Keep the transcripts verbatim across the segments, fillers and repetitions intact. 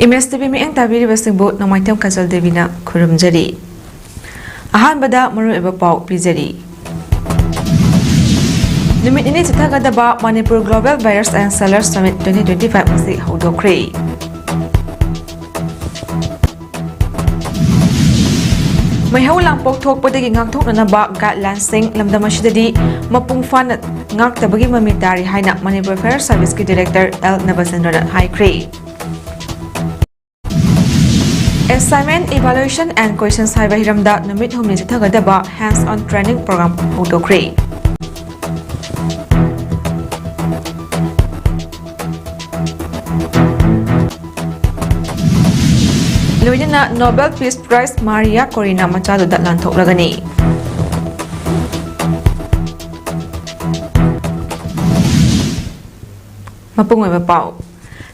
Image TV ꯃꯤꯠꯌꯦꯡ ꯇꯥꯕꯤꯔꯤꯕꯁꯤꯡꯕꯨ ꯅꯣꯡꯃꯥꯏꯊꯦꯝ ꯀꯖꯜ ꯗꯦꯕꯤꯅ ꯈꯨꯔꯨꯝꯖꯔꯤ꯫ ꯑꯍꯥꯟꯕꯗ ꯃꯔꯨꯑꯣꯏꯕ ꯄꯥꯎ ꯄꯤꯖꯔꯤ꯫ ꯅꯨꯃꯤꯠ ꯅꯤꯅꯤ ꯆꯠꯊꯒꯗꯕ Manipur Global Buyers and Sellers Summit twenty twenty-five ꯉꯁꯤ ꯍꯧꯗꯣꯛꯈ꯭ꯔꯦ꯫ ꯃꯩꯍꯧ ꯂꯥꯡꯄꯣꯛ ꯊꯣꯛꯄꯗꯒꯤ ꯉꯥꯛꯊꯣꯛꯅꯅꯕ ꯒꯥꯏꯗꯂꯥꯏꯟꯁꯤꯡ ꯂꯝꯗꯝ ꯑꯁꯤꯗꯗꯤ ꯃꯄꯨꯡ ꯐꯥꯅ ꯉꯥꯛꯇꯕꯒꯤ ꯃꯃꯤ ꯇꯥꯔꯤ ꯍꯥꯏꯅ ꯃꯅꯤꯄꯨꯔ ꯐꯥꯌꯔ ꯁꯥꯔꯚꯤꯁꯀꯤ ꯗꯤꯔꯦꯛꯇꯔ ꯑꯦꯜ ꯅꯕꯆꯟꯗ꯭ꯔꯅ ꯍꯥꯏꯈ꯭ꯔꯦ꯫ Assignment, Evaluation and Questions ꯍꯥꯏꯕ ꯍꯤꯔꯝꯗ ꯅꯨꯃꯤꯠ ꯍꯨꯝꯅꯤ ꯆꯠꯊꯒꯗꯕ hands on training program ꯍꯧꯗꯣꯛꯈ꯭ꯔꯦ꯫ ꯂꯣꯏꯅꯅ Nobel Peace Prize ꯃꯥꯔꯤꯌꯥ ꯀꯣꯔꯤꯅꯥ ꯃꯆꯥꯗꯨꯗ ꯂꯥꯟꯊꯣꯛꯂꯒꯅꯤ꯫ ꯃꯄꯨꯡ ꯑꯣꯏꯕ ꯄꯥꯎ꯫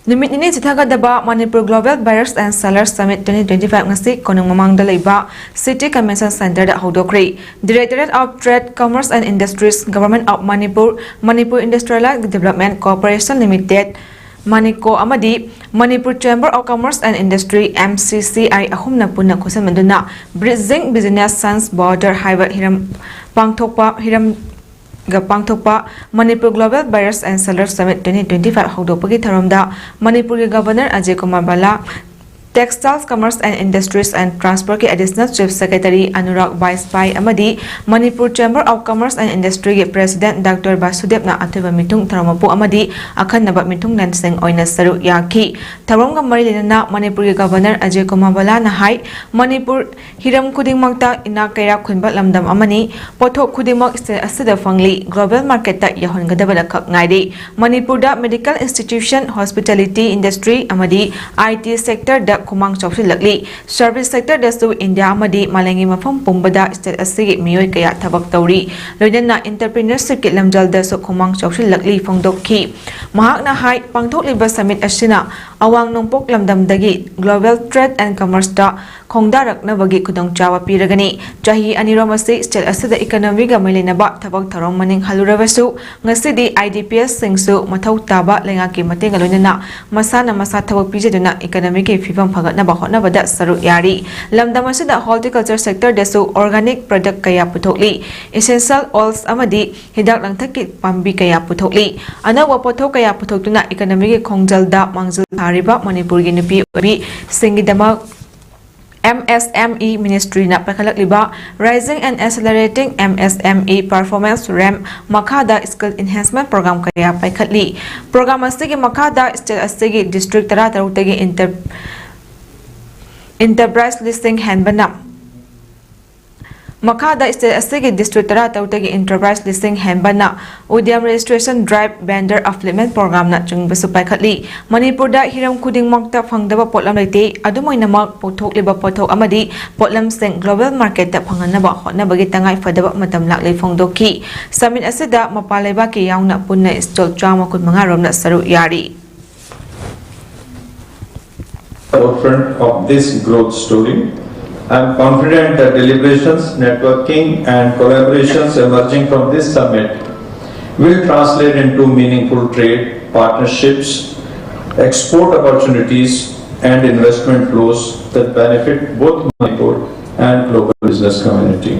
ꯅꯨꯃꯤꯠ ꯅꯤꯅꯤ ꯆꯠꯊꯒꯗꯕ Manipur Global Buyers and Sellers Summit twenty twenty-five ꯉꯁꯤ ꯀꯣꯅꯨꯡ ꯃꯃꯥꯡꯗ ꯂꯩꯕ City Convention Centreꯗ ꯍꯧꯗꯣꯛꯈ꯭ꯔꯦ꯫ Directorate of Trade, Commerce and Industries, Government of Manipur, Manipur Industrial Development Corporation Limited, ꯃꯅꯤꯀꯣ ꯑꯃꯗꯤ Manipur Chamber of Commerce and Industry, M C C I, ꯑꯍꯨꯝꯅ ꯄꯨꯟꯅ ꯈꯨꯠꯁꯝꯅꯗꯨꯅ Bridging Business Sons Border ꯍꯥꯏꯕ ꯍꯤꯔꯝ ꯄꯥꯡꯊꯣꯛꯄ ꯍꯤꯔꯝꯒ ꯄꯥꯡꯊꯣꯛꯄ Manipur Global Buyers and Sellers Summit twenty twenty-five ꯍꯧꯗꯣꯛꯄꯒꯤ ꯊꯧꯔꯝꯗ ꯃꯅꯤꯄꯨꯔꯒꯤ governor Ajay Kumar Bhalla, Textiles, Commerce and Industries and Transportꯀꯤ Additional Chief Secretary Anurag Bajpai ꯑꯃꯗꯤ Manipur Chamber of Commerce and Industryꯒꯤ President Doctor ꯕꯥꯁꯨꯗꯦꯕꯅ ꯑꯊꯣꯏꯕ ꯃꯤꯊꯨꯡ ꯊꯧꯔꯝ ꯃꯄꯨ ꯑꯃꯗꯤ ꯑꯈꯟꯅꯕ ꯃꯤꯊꯨꯡꯂꯦꯟꯁꯤꯡ ꯑꯣꯏꯅ ꯁꯔꯨꯛ ꯌꯥꯈꯤ꯫ ꯊꯧꯔꯝꯒ ꯃꯔꯤ ꯂꯩꯅꯅ ꯃꯅꯤꯄꯨꯔꯒꯤ ꯒꯕꯔꯅꯔ ꯑꯖꯌ ꯀꯨꯃꯥꯔ ꯕꯂꯥꯅ ꯍꯥꯏ, ꯃꯅꯤꯄꯨꯔ ꯍꯤꯔꯝ ꯈꯨꯗꯤꯡꯃꯛꯇ ꯏꯅꯥꯛ ꯀꯩꯔꯥꯛ ꯈꯨꯟꯕ ꯂꯝꯗꯝ ꯑꯃꯅꯤ꯫ ꯄꯣꯠꯊꯣꯛ ꯈꯨꯗꯤꯡꯃꯛ state ꯑꯁꯤꯗ ꯐꯪꯂꯤ꯫ Global marketꯇ ꯌꯧꯍꯟꯒꯗꯕꯗ ꯈꯛ ꯉꯥꯏꯔꯦ꯫ ꯃꯅꯤꯄꯨꯔꯗ medical institution, hospitality industry ꯑꯃꯗꯤ I T sectorꯗ ꯈꯨꯃꯥꯡ ꯆꯥꯎꯁꯤꯜꯂꯛꯂꯤ꯫ Service sectorꯗꯁꯨ ꯏꯟꯗꯤꯌꯥ ꯑꯃꯗꯤ ꯃꯥꯂꯦꯝꯒꯤ ꯃꯐꯝ ꯄꯨꯝꯕꯗ state ꯑꯁꯤꯒꯤ ꯃꯤꯑꯣꯏ ꯀꯌꯥ ꯊꯕꯛ ꯇꯧꯔꯤ꯫ ꯂꯣꯏꯅꯅ entrepreneurshipꯀꯤ ꯂꯝꯖꯦꯜꯗꯁꯨ ꯈꯨꯃꯥꯡ ꯆꯥꯎꯁꯤꯜꯂꯛꯂꯤ ꯐꯣꯡꯗꯣꯛꯈꯤ꯫ ꯃꯍꯥꯛꯅ ꯍꯥꯏ, ꯄꯥꯡꯊꯣꯛꯂꯤꯕ summit ꯑꯁꯤꯅ ꯑꯋꯥꯡ ꯅꯣꯡꯄꯣꯛ ꯂꯝꯗꯝꯗꯒꯤ global trade and commerceꯇ ꯈꯣꯡꯗꯥꯔꯛꯅꯕꯒꯤ ꯈꯨꯗꯣꯡꯆꯥꯕ ꯄꯤꯔꯒꯅꯤ꯫ ꯆꯍꯤ ꯑꯅꯤꯔꯣꯝ ꯑꯁꯤ state ꯑꯁꯤꯗ economyꯒ ꯃꯔꯤ ꯂꯩꯅꯕ ꯊꯕꯛ ꯊꯧꯔꯝ ꯃꯅꯤꯡ ꯍꯜꯂꯨꯔꯕꯁꯨ, ꯉꯁꯤꯗꯤ IDPsꯁꯤꯡꯁꯨ ꯃꯊꯧ ꯇꯥꯕ ꯂꯩꯉꯥꯛꯀꯤ ꯃꯇꯦꯡꯒ ꯂꯣꯏꯅꯅ ꯃꯁꯥꯅ ꯃꯁꯥ ꯊꯕꯛ ꯄꯤꯖꯗꯨꯅ economyꯒꯤ ꯐꯤꯕꯝ ꯐꯒꯠꯅꯕ ꯍꯣꯠꯅꯕꯗ ꯁꯔꯨꯛ ꯌꯥꯔꯤ꯫ ꯂꯝꯗꯝ ꯑꯁꯤꯗ horticulture sectorꯗꯁꯨ organic product ꯀꯌꯥ ꯄꯨꯊꯣꯛꯂꯤ꯫ Essential oils ꯑꯃꯗꯤ ꯍꯤꯗꯥꯛ ꯂꯥꯡꯊꯛꯀꯤ ꯄꯥꯝꯕꯤ ꯀꯌꯥ ꯄꯨꯊꯣꯛꯂꯤ꯫ ꯑꯅꯧꯕ ꯄꯣꯠꯊꯣꯛ ꯀꯌꯥ ꯄꯨꯊꯣꯛꯇꯨꯅ economyꯒꯤ ꯈꯣꯡꯖꯦꯜꯗ ꯃꯥꯡꯖꯤꯜ ꯊꯥꯔꯤꯕ ꯃꯅꯤꯄꯨꯔꯒꯤ ꯅꯨꯄꯤ ꯑꯣꯏꯕꯤꯁꯤꯡꯒꯤꯗꯃꯛ MSME ministryꯅ ꯄꯥꯏꯈꯠꯂꯛꯂꯤꯕ Rising and Accelerating MSME Performance, RAMP, ꯃꯈꯥꯗ skill enhancement program ꯀꯌꯥ ꯄꯥꯏꯈꯠꯂꯤ꯫ Program ꯑꯁꯤꯒꯤ ꯃꯈꯥꯗ state ꯑꯁꯤꯒꯤ district ꯇꯔꯥꯇꯔꯨꯛꯇꯒꯤ inter-, enterprise ꯂꯤꯁꯤꯡ ꯍꯦꯟꯕꯅ ꯃꯈꯥꯗ state ꯑꯁꯤꯒꯤ district ꯇꯔꯥꯇꯔꯨꯛꯇꯒꯤ enterprise ꯂꯤꯁꯤꯡ ꯍꯦꯟꯕꯅ Udyam Registration Drive, Vendor Upliftment Programꯅ ꯆꯤꯡꯕꯁꯨ ꯄꯥꯏꯈꯠꯂꯤ꯫ ꯃꯅꯤꯄꯨꯔꯗ ꯍꯤꯔꯝ ꯈꯨꯗꯤꯡꯃꯛꯇ ꯐꯪꯗꯕ ꯄꯣꯠꯂꯝ ꯂꯩꯇꯦ꯫ ꯑꯗꯨꯝ ꯑꯣꯏꯅꯃꯛ, ꯄꯨꯊꯣꯛꯂꯤꯕ ꯄꯣꯠꯊꯣꯛ ꯑꯃꯗꯤ ꯄꯣꯠꯂꯝꯁꯤꯡ global marketꯇ ꯐꯪꯍꯟꯅꯕ ꯍꯣꯠꯅꯕꯒꯤ ꯇꯉꯥꯏ ꯐꯗꯕ ꯃꯇꯝ ꯂꯥꯛꯂꯦ ꯐꯣꯡꯗꯣꯛꯈꯤ꯫ Summit ꯑꯁꯤꯗ ꯃꯄꯥꯟ ꯂꯩꯕꯥꯛꯀꯤ ꯌꯥꯎꯅ ꯄꯨꯟꯅ stall ꯆꯥꯝꯃ ꯀꯨꯟꯃꯉꯥ ꯔꯣꯝꯅ ꯁꯔꯨꯛ ꯌꯥꯔꯤ꯫ Forefront of this growth story. I am confident that deliberations, networking, and collaborations emerging from this summit will translate into meaningful trade partnerships, export opportunities, and investment flows that benefit both Manipur and global business community.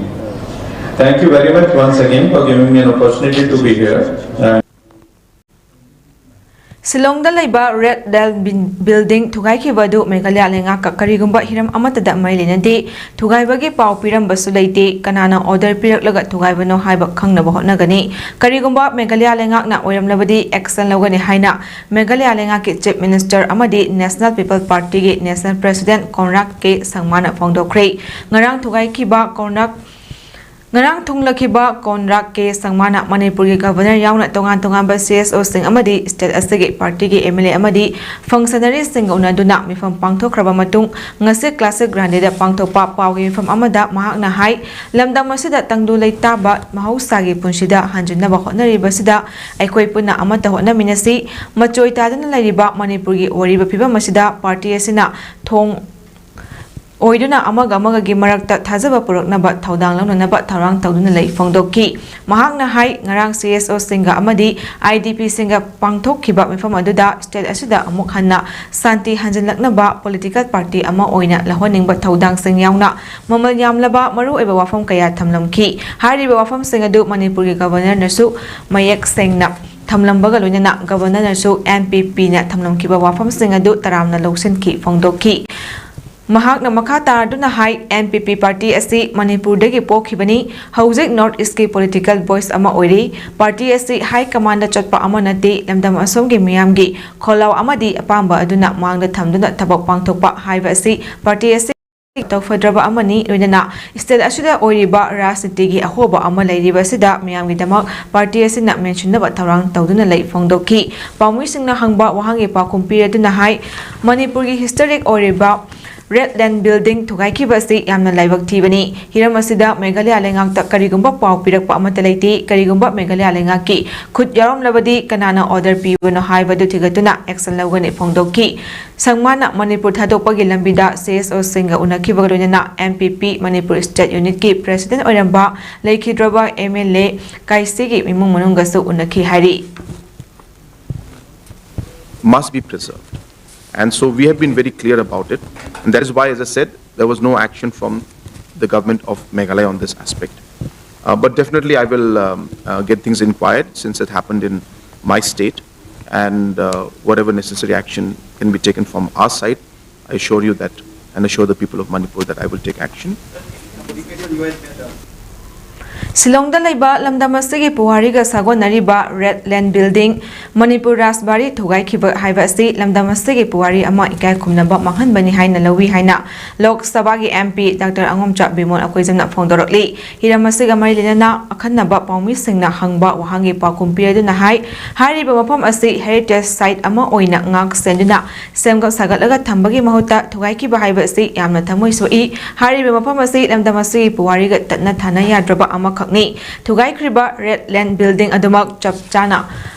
Thank you very much once again for giving me an opportunity to be here. And ꯁꯤꯂꯣꯡꯗ ꯂꯩꯕ Red Lion Building ꯊꯨꯒꯥꯏꯈꯤꯕ ꯑꯗꯨ ꯃꯦꯘꯥꯂꯌꯥ ꯂꯩꯉꯥꯛꯀ ꯀꯔꯤꯒꯨꯝꯕ ꯍꯤꯔꯝ ꯑꯃꯠꯇꯗ ꯃꯔꯤ ꯂꯩꯅꯗꯦ꯫ ꯊꯨꯒꯥꯏꯕꯒꯤ ꯄꯥꯎ ꯄꯤꯔꯝꯕꯁꯨ ꯂꯩꯇꯦ꯫ ꯀꯅꯥꯅ order ꯄꯤꯔꯛꯂꯒ ꯊꯨꯒꯥꯏꯕꯅꯣ ꯍꯥꯏꯕ ꯈꯪꯅꯕ ꯍꯣꯠꯅꯒꯅꯤ꯫ ꯀꯔꯤꯒꯨꯝꯕ ꯃꯦꯘꯥꯂꯌꯥ ꯂꯩꯉꯥꯛꯅ ꯑꯣꯏꯔꯝꯂꯕꯗꯤ action ꯂꯧꯒꯅꯤ ꯍꯥꯏꯅ ꯃꯦꯘꯥꯂꯌꯥ ꯂꯩꯉꯥꯛꯀꯤ Chief Minister ꯑꯃꯗꯤ National People Partyꯒꯤ National President Conrad K ꯁꯪꯃꯥꯅ ꯐꯣꯡꯗꯣꯛꯈ꯭ꯔꯦ꯫ ꯉꯔꯥꯡ ꯊꯨꯒꯥꯏꯈꯤꯕ Conrad ꯉꯔꯥꯡ ꯊꯨꯡꯂꯈꯤꯕ ꯀꯣꯟꯔꯥꯛ ꯀꯦ ꯁꯪꯃꯥꯅ ꯃꯅꯤꯄꯨꯔꯒꯤ ꯒꯕꯔꯅꯔ ꯌꯥꯎꯅ ꯇꯣꯉꯥꯟ ꯇꯣꯉꯥꯟꯕ ꯁꯤ ꯑꯦꯁ ꯑꯣꯁꯤꯡ ꯑꯃꯗꯤ ꯁ꯭ꯇꯦꯠ ꯑꯁꯤꯒꯤ ꯄꯥꯔꯇꯤꯒꯤ ꯑꯦꯝ ꯑꯦꯜ ꯑꯦ ꯑꯃꯗꯤ ꯐꯪꯁꯅꯔꯤꯁꯤꯡꯒ ꯎꯅꯗꯨꯅ ꯃꯤꯐꯝ ꯄꯥꯡꯊꯣꯛꯈ꯭ꯔꯕ ꯃꯇꯨꯡ ꯉꯁꯤ ꯀ꯭ꯂꯥꯁꯤꯛ ꯒ꯭ꯔꯥꯟꯗꯦꯗ ꯄꯥꯡꯊꯣꯛꯄ ꯄꯥꯎꯒꯤ ꯃꯤꯐꯝ ꯑꯃꯗ ꯃꯍꯥꯛꯅ ꯍꯥꯏ, ꯂꯝꯗꯝ ꯑꯁꯤꯗ ꯇꯪꯗꯨ ꯂꯩꯇꯥꯕ ꯃꯍꯧꯁꯥꯒꯤ ꯄꯨꯟꯁꯤꯗ ꯍꯟꯖꯤꯟꯅꯕ ꯍꯣꯠꯅꯔꯤꯕꯁꯤꯗ ꯑꯩꯈꯣꯏ ꯄꯨꯟꯅ ꯑꯃꯠꯇ ꯍꯣꯠꯅꯃꯤꯟꯅꯁꯤ꯫ ꯃꯆꯣꯏ ꯇꯥꯗꯨꯅ ꯂꯩꯔꯤꯕ ꯃꯅꯤꯄꯨꯔꯒꯤ ꯑꯣꯏꯔꯤꯕ ꯐꯤꯕꯝ ꯑꯁꯤꯗ ꯄꯥꯔꯇꯤ ꯑꯁꯤꯅ ꯊꯣꯡ ꯑꯣꯏꯗꯨꯅ ꯑꯃꯒ ꯑꯃꯒꯒꯤ ꯃꯔꯛꯇ ꯊꯥꯖꯕ ꯄꯨꯔꯛꯅꯕ ꯊꯧꯗꯥꯡ ꯂꯧꯅꯅꯕ ꯊꯧꯔꯥꯡ ꯇꯧꯗꯨꯅ ꯂꯩ ꯐꯣꯡꯗꯣꯛꯈꯤ꯫ ꯃꯍꯥꯛꯅ ꯍꯥꯏ, ꯉꯔꯥꯡ ꯁꯤ ꯑꯦꯁ ꯑꯣꯁꯤꯡꯒ ꯑꯃꯗꯤ ꯑꯥꯏ ꯗꯤ ꯄꯤꯁꯤꯡꯒ ꯄꯥꯡꯊꯣꯛꯈꯤꯕ ꯃꯤꯐꯝ ꯑꯗꯨꯗ ꯁ꯭ꯇꯦꯠ ꯑꯁꯤꯗ ꯑꯃꯨꯛ ꯍꯟꯅ ꯁꯥꯟꯇꯤ ꯍꯟꯖꯤꯜꯂꯛꯅꯕ ꯄꯣꯂꯤꯇꯤꯀꯦꯜ ꯄꯥꯔꯇꯤ ꯑꯃ ꯑꯣꯏꯅ ꯂꯧꯍꯟꯅꯤꯡꯕ ꯊꯧꯗꯥꯡꯁꯤꯡ ꯌꯥꯎꯅ ꯃꯃꯜ ꯌꯥꯝꯂꯕ ꯃꯔꯨꯑꯣꯏꯕ ꯋꯥꯐꯝ ꯀꯌꯥ ꯊꯝꯂꯝꯈꯤ꯫ ꯍꯥꯏꯔꯤꯕ ꯋꯥꯐꯝꯁꯤꯡ ꯑꯗꯨ ꯃꯅꯤꯄꯨꯔꯒꯤ ꯒꯕꯔꯅꯔꯅꯁꯨ ꯃꯌꯦꯛ ꯁꯦꯡꯅ ꯊꯝꯂꯝꯕꯒ ꯂꯣꯏꯅꯅ ꯒꯕꯔꯅꯔꯅꯁꯨ ꯑꯦꯟ ꯄꯤ ꯄꯤꯅ ꯊꯝꯂꯝꯈꯤꯕ ꯋꯥꯐꯝꯁꯤꯡ ꯑꯗꯨ ꯇꯔꯥꯝꯅ ꯂꯧꯁꯤꯟꯈꯤ ꯐꯣꯡꯗꯣꯛꯈꯤ꯫ ꯃꯍꯥꯛꯅ ꯃꯈꯥ ꯇꯥꯗꯨꯅ ꯍꯥꯏ, ꯑꯦꯟ ꯄꯤ ꯄꯤ ꯄꯥꯔꯇꯤ ꯑꯁꯤ ꯃꯅꯤꯄꯨꯔꯗꯒꯤ ꯄꯣꯛꯈꯤꯕꯅꯤ꯫ ꯍꯧꯖꯤꯛ ꯅꯣꯔꯠ ꯏꯁꯀꯤ ꯄꯣꯂꯤꯇꯤꯀꯦꯜ ꯚꯣꯏꯁ ꯑꯃ ꯑꯣꯏꯔꯤ꯫ ꯄꯥꯔꯇꯤ ꯑꯁꯤ ꯍꯥꯏ ꯀꯃꯥꯟꯗ ꯆꯠꯄ ꯑꯃ ꯅꯠꯇꯦ꯫ ꯂꯝꯗꯝ ꯑꯁꯣꯝꯒꯤ ꯃꯤꯌꯥꯝꯒꯤ ꯈꯣꯜꯂꯥꯎ ꯑꯃꯗꯤ ꯑꯄꯥꯝꯕ ꯑꯗꯨꯅ ꯃꯥꯡꯗ ꯊꯝꯗꯨꯅ ꯊꯕꯛ ꯄꯥꯡꯊꯣꯛꯄ ꯍꯥꯏꯕ ꯑꯁꯤ ꯄꯥꯔꯇꯤ ꯑꯁꯤ ꯇꯧꯐꯗ꯭ꯔꯕ ꯑꯃꯅꯤ꯫ ꯂꯣꯏꯅꯅ ꯁ꯭ꯇꯦꯠ ꯑꯁꯤꯗ ꯑꯣꯏꯔꯤꯕ ꯔꯥꯖꯅꯤꯇꯤꯒꯤ ꯑꯍꯣꯕ ꯑꯃ ꯂꯩꯔꯤꯕ ꯑꯁꯤꯗ ꯃꯤꯌꯥꯝꯒꯤꯗꯃꯛ ꯄꯥꯔꯇꯤ ꯑꯁꯤꯅ ꯃꯦꯟꯁꯤꯟꯅꯕ ꯊꯧꯔꯥꯡ ꯇꯧꯗꯨꯅ ꯂꯩ ꯐꯣꯡꯗꯣꯛꯈꯤ꯫ ꯄꯥꯎꯃꯤꯁꯤꯡꯅ ꯍꯪꯕ ꯋꯥꯍꯪꯒꯤ ꯄꯥꯎꯈꯨꯝ ꯄꯤꯔꯗꯨꯅ ꯍꯥꯏ, ꯃꯅꯤꯄꯨꯔꯒꯤ ꯍꯤꯁꯇꯣꯔꯤꯛ ꯑꯣꯏꯔꯤꯕ ꯔꯦꯗ ꯂꯦꯟ ꯕꯤꯜꯗꯤꯡ ꯊꯨꯒꯥꯏꯈꯤꯕ ꯑꯁꯤ ꯌꯥꯝꯅ ꯂꯥꯏꯕꯛ ꯊꯤꯕꯅꯤ꯫ ꯍꯤꯔꯝ ꯑꯁꯤꯗ ꯃꯦꯘꯥꯂꯌꯥ ꯂꯩꯉꯥꯛꯇ ꯀꯔꯤꯒꯨꯝꯕ ꯄꯥꯎ ꯄꯤꯔꯛꯄ ꯑꯃꯠꯇ ꯂꯩꯇꯦ꯫ ꯀꯔꯤꯒꯨꯝꯕ ꯃꯦꯘꯥꯂꯌꯥ ꯂꯩꯉꯥꯛꯀꯤ ꯈꯨꯠ ꯌꯥꯎꯔꯝꯂꯕꯗꯤ ꯀꯅꯥꯅ ꯑꯣꯔꯗꯔ ꯄꯤꯕꯅꯣ ꯍꯥꯏꯕꯗꯨ ꯊꯤꯒꯠꯇꯨꯅ ꯑꯦꯛꯁꯟ ꯂꯧꯒꯅꯤ ꯐꯣꯡꯗꯣꯛꯈꯤ꯫ ꯁꯪꯃꯥꯅ ꯃꯅꯤꯄꯨꯔ ꯊꯥꯗꯣꯛꯄꯒꯤ ꯂꯝꯕꯤꯗ ꯁꯤ ꯑꯦꯁ ꯑꯣꯁꯤꯡꯒ ꯎꯅꯈꯤꯕꯒ ꯂꯣꯏꯅꯅ ꯑꯦꯟ ꯄꯤ ꯄꯤ ꯃꯅꯤꯄꯨꯔ ꯁ꯭ꯇꯦꯠ ꯌꯨꯅꯤꯠꯀꯤ ꯄ꯭ꯔꯦꯁꯤꯗꯦꯟꯠ ꯑꯣꯏꯔꯝꯕ ꯂꯩꯈꯤꯗ꯭ꯔꯕ ꯑꯦꯝ ꯑꯦꯜ ꯑꯦ ꯀꯥꯏꯁꯤꯒꯤ ꯏꯃꯨꯡ ꯃꯅꯨꯡꯒꯁꯨ ꯎꯅꯈꯤ ꯍꯥꯏꯔꯤ꯫ Must be preserved. And so we have been very clear about it. And that is why, as I said, there was no action from the government of Meghalaya on this aspect. Uh, but definitely, I will um, uh, get things inquired since it happened in my state, and uh, whatever necessary action can be taken from our side, I assure you that and assure the people of Manipur that I will take action. ꯁꯤꯂꯣꯡꯗ ꯂꯩꯕ ꯂꯝꯗꯝ ꯑꯁꯤꯒꯤ ꯄꯨꯋꯥꯔꯤꯒ ꯁꯥꯒꯣꯟꯅꯔꯤꯕ red ꯂꯦꯟ building, Manipur ꯔꯥꯖꯕꯥꯔꯤ ꯊꯨꯒꯥꯏꯈꯤꯕ ꯍꯥꯏꯕ ꯑꯁꯤ ꯂꯝꯗꯝ ꯑꯁꯤꯒꯤ ꯄꯨꯋꯥꯔꯤ ꯑꯃ ꯏꯀꯥꯏ ꯈꯨꯝꯅꯕ ꯃꯥꯡꯍꯟꯕꯅꯤ ꯍꯥꯏꯅ ꯂꯧꯏ ꯍꯥꯏꯅ ꯂꯣꯛ ꯁꯚꯥꯒꯤ ꯑꯦꯝ ꯄꯤ ꯗꯥꯛꯇꯔ ꯑꯉꯣꯝꯆꯥ ꯕꯤꯃꯣꯜ ꯑꯩꯈꯣꯏꯖꯝꯅ ꯐꯣꯡꯗꯣꯔꯛꯂꯤ꯫ ꯍꯤꯔꯝ ꯑꯁꯤꯒ ꯃꯔꯤ ꯂꯩꯅꯅ ꯑꯈꯟꯅꯕ ꯄꯥꯎꯃꯤꯁꯤꯡꯅ ꯍꯪꯕ ꯋꯥꯍꯪꯒꯤ ꯄꯥꯎꯈꯨꯝ ꯄꯤꯔꯗꯨꯅ ꯍꯥꯏ, ꯍꯥꯏꯔꯤꯕ ꯃꯐꯝ ꯑꯁꯤ ꯍꯦꯔꯤꯇꯦꯖ ꯁꯥꯏꯠ ꯑꯃ ꯑꯣꯏꯅ ꯉꯥꯛ ꯁꯦꯟꯗꯨꯅ ꯁꯦꯝꯒꯠ ꯁꯥꯒꯠꯂꯒ ꯊꯝꯕꯒꯤ ꯃꯍꯨꯠꯇ ꯊꯨꯒꯥꯏꯈꯤꯕ ꯍꯥꯏꯕ ꯑꯁꯤ ꯌꯥꯝꯅ ꯊꯃꯣꯏ ꯁꯣꯛꯏ꯫ ꯍꯥꯏꯔꯤꯕ ꯃꯐꯝ ꯑꯁꯤ ꯂꯝꯗꯝ ꯑꯁꯤꯒꯤ ꯄꯨꯋꯥꯔꯤꯒ ꯇꯠꯅ ꯊꯥꯅ ꯌꯥꯗ꯭ꯔꯕ ꯑꯃꯈꯛꯅꯤ꯫ ꯊꯨꯒꯥꯏꯈ꯭ꯔꯤꯕ ꯔꯦꯗ ꯂꯦꯟ ꯕꯤꯜꯗꯤꯡ ꯑꯗꯨꯃꯛ ꯆꯞ ꯆꯥꯅ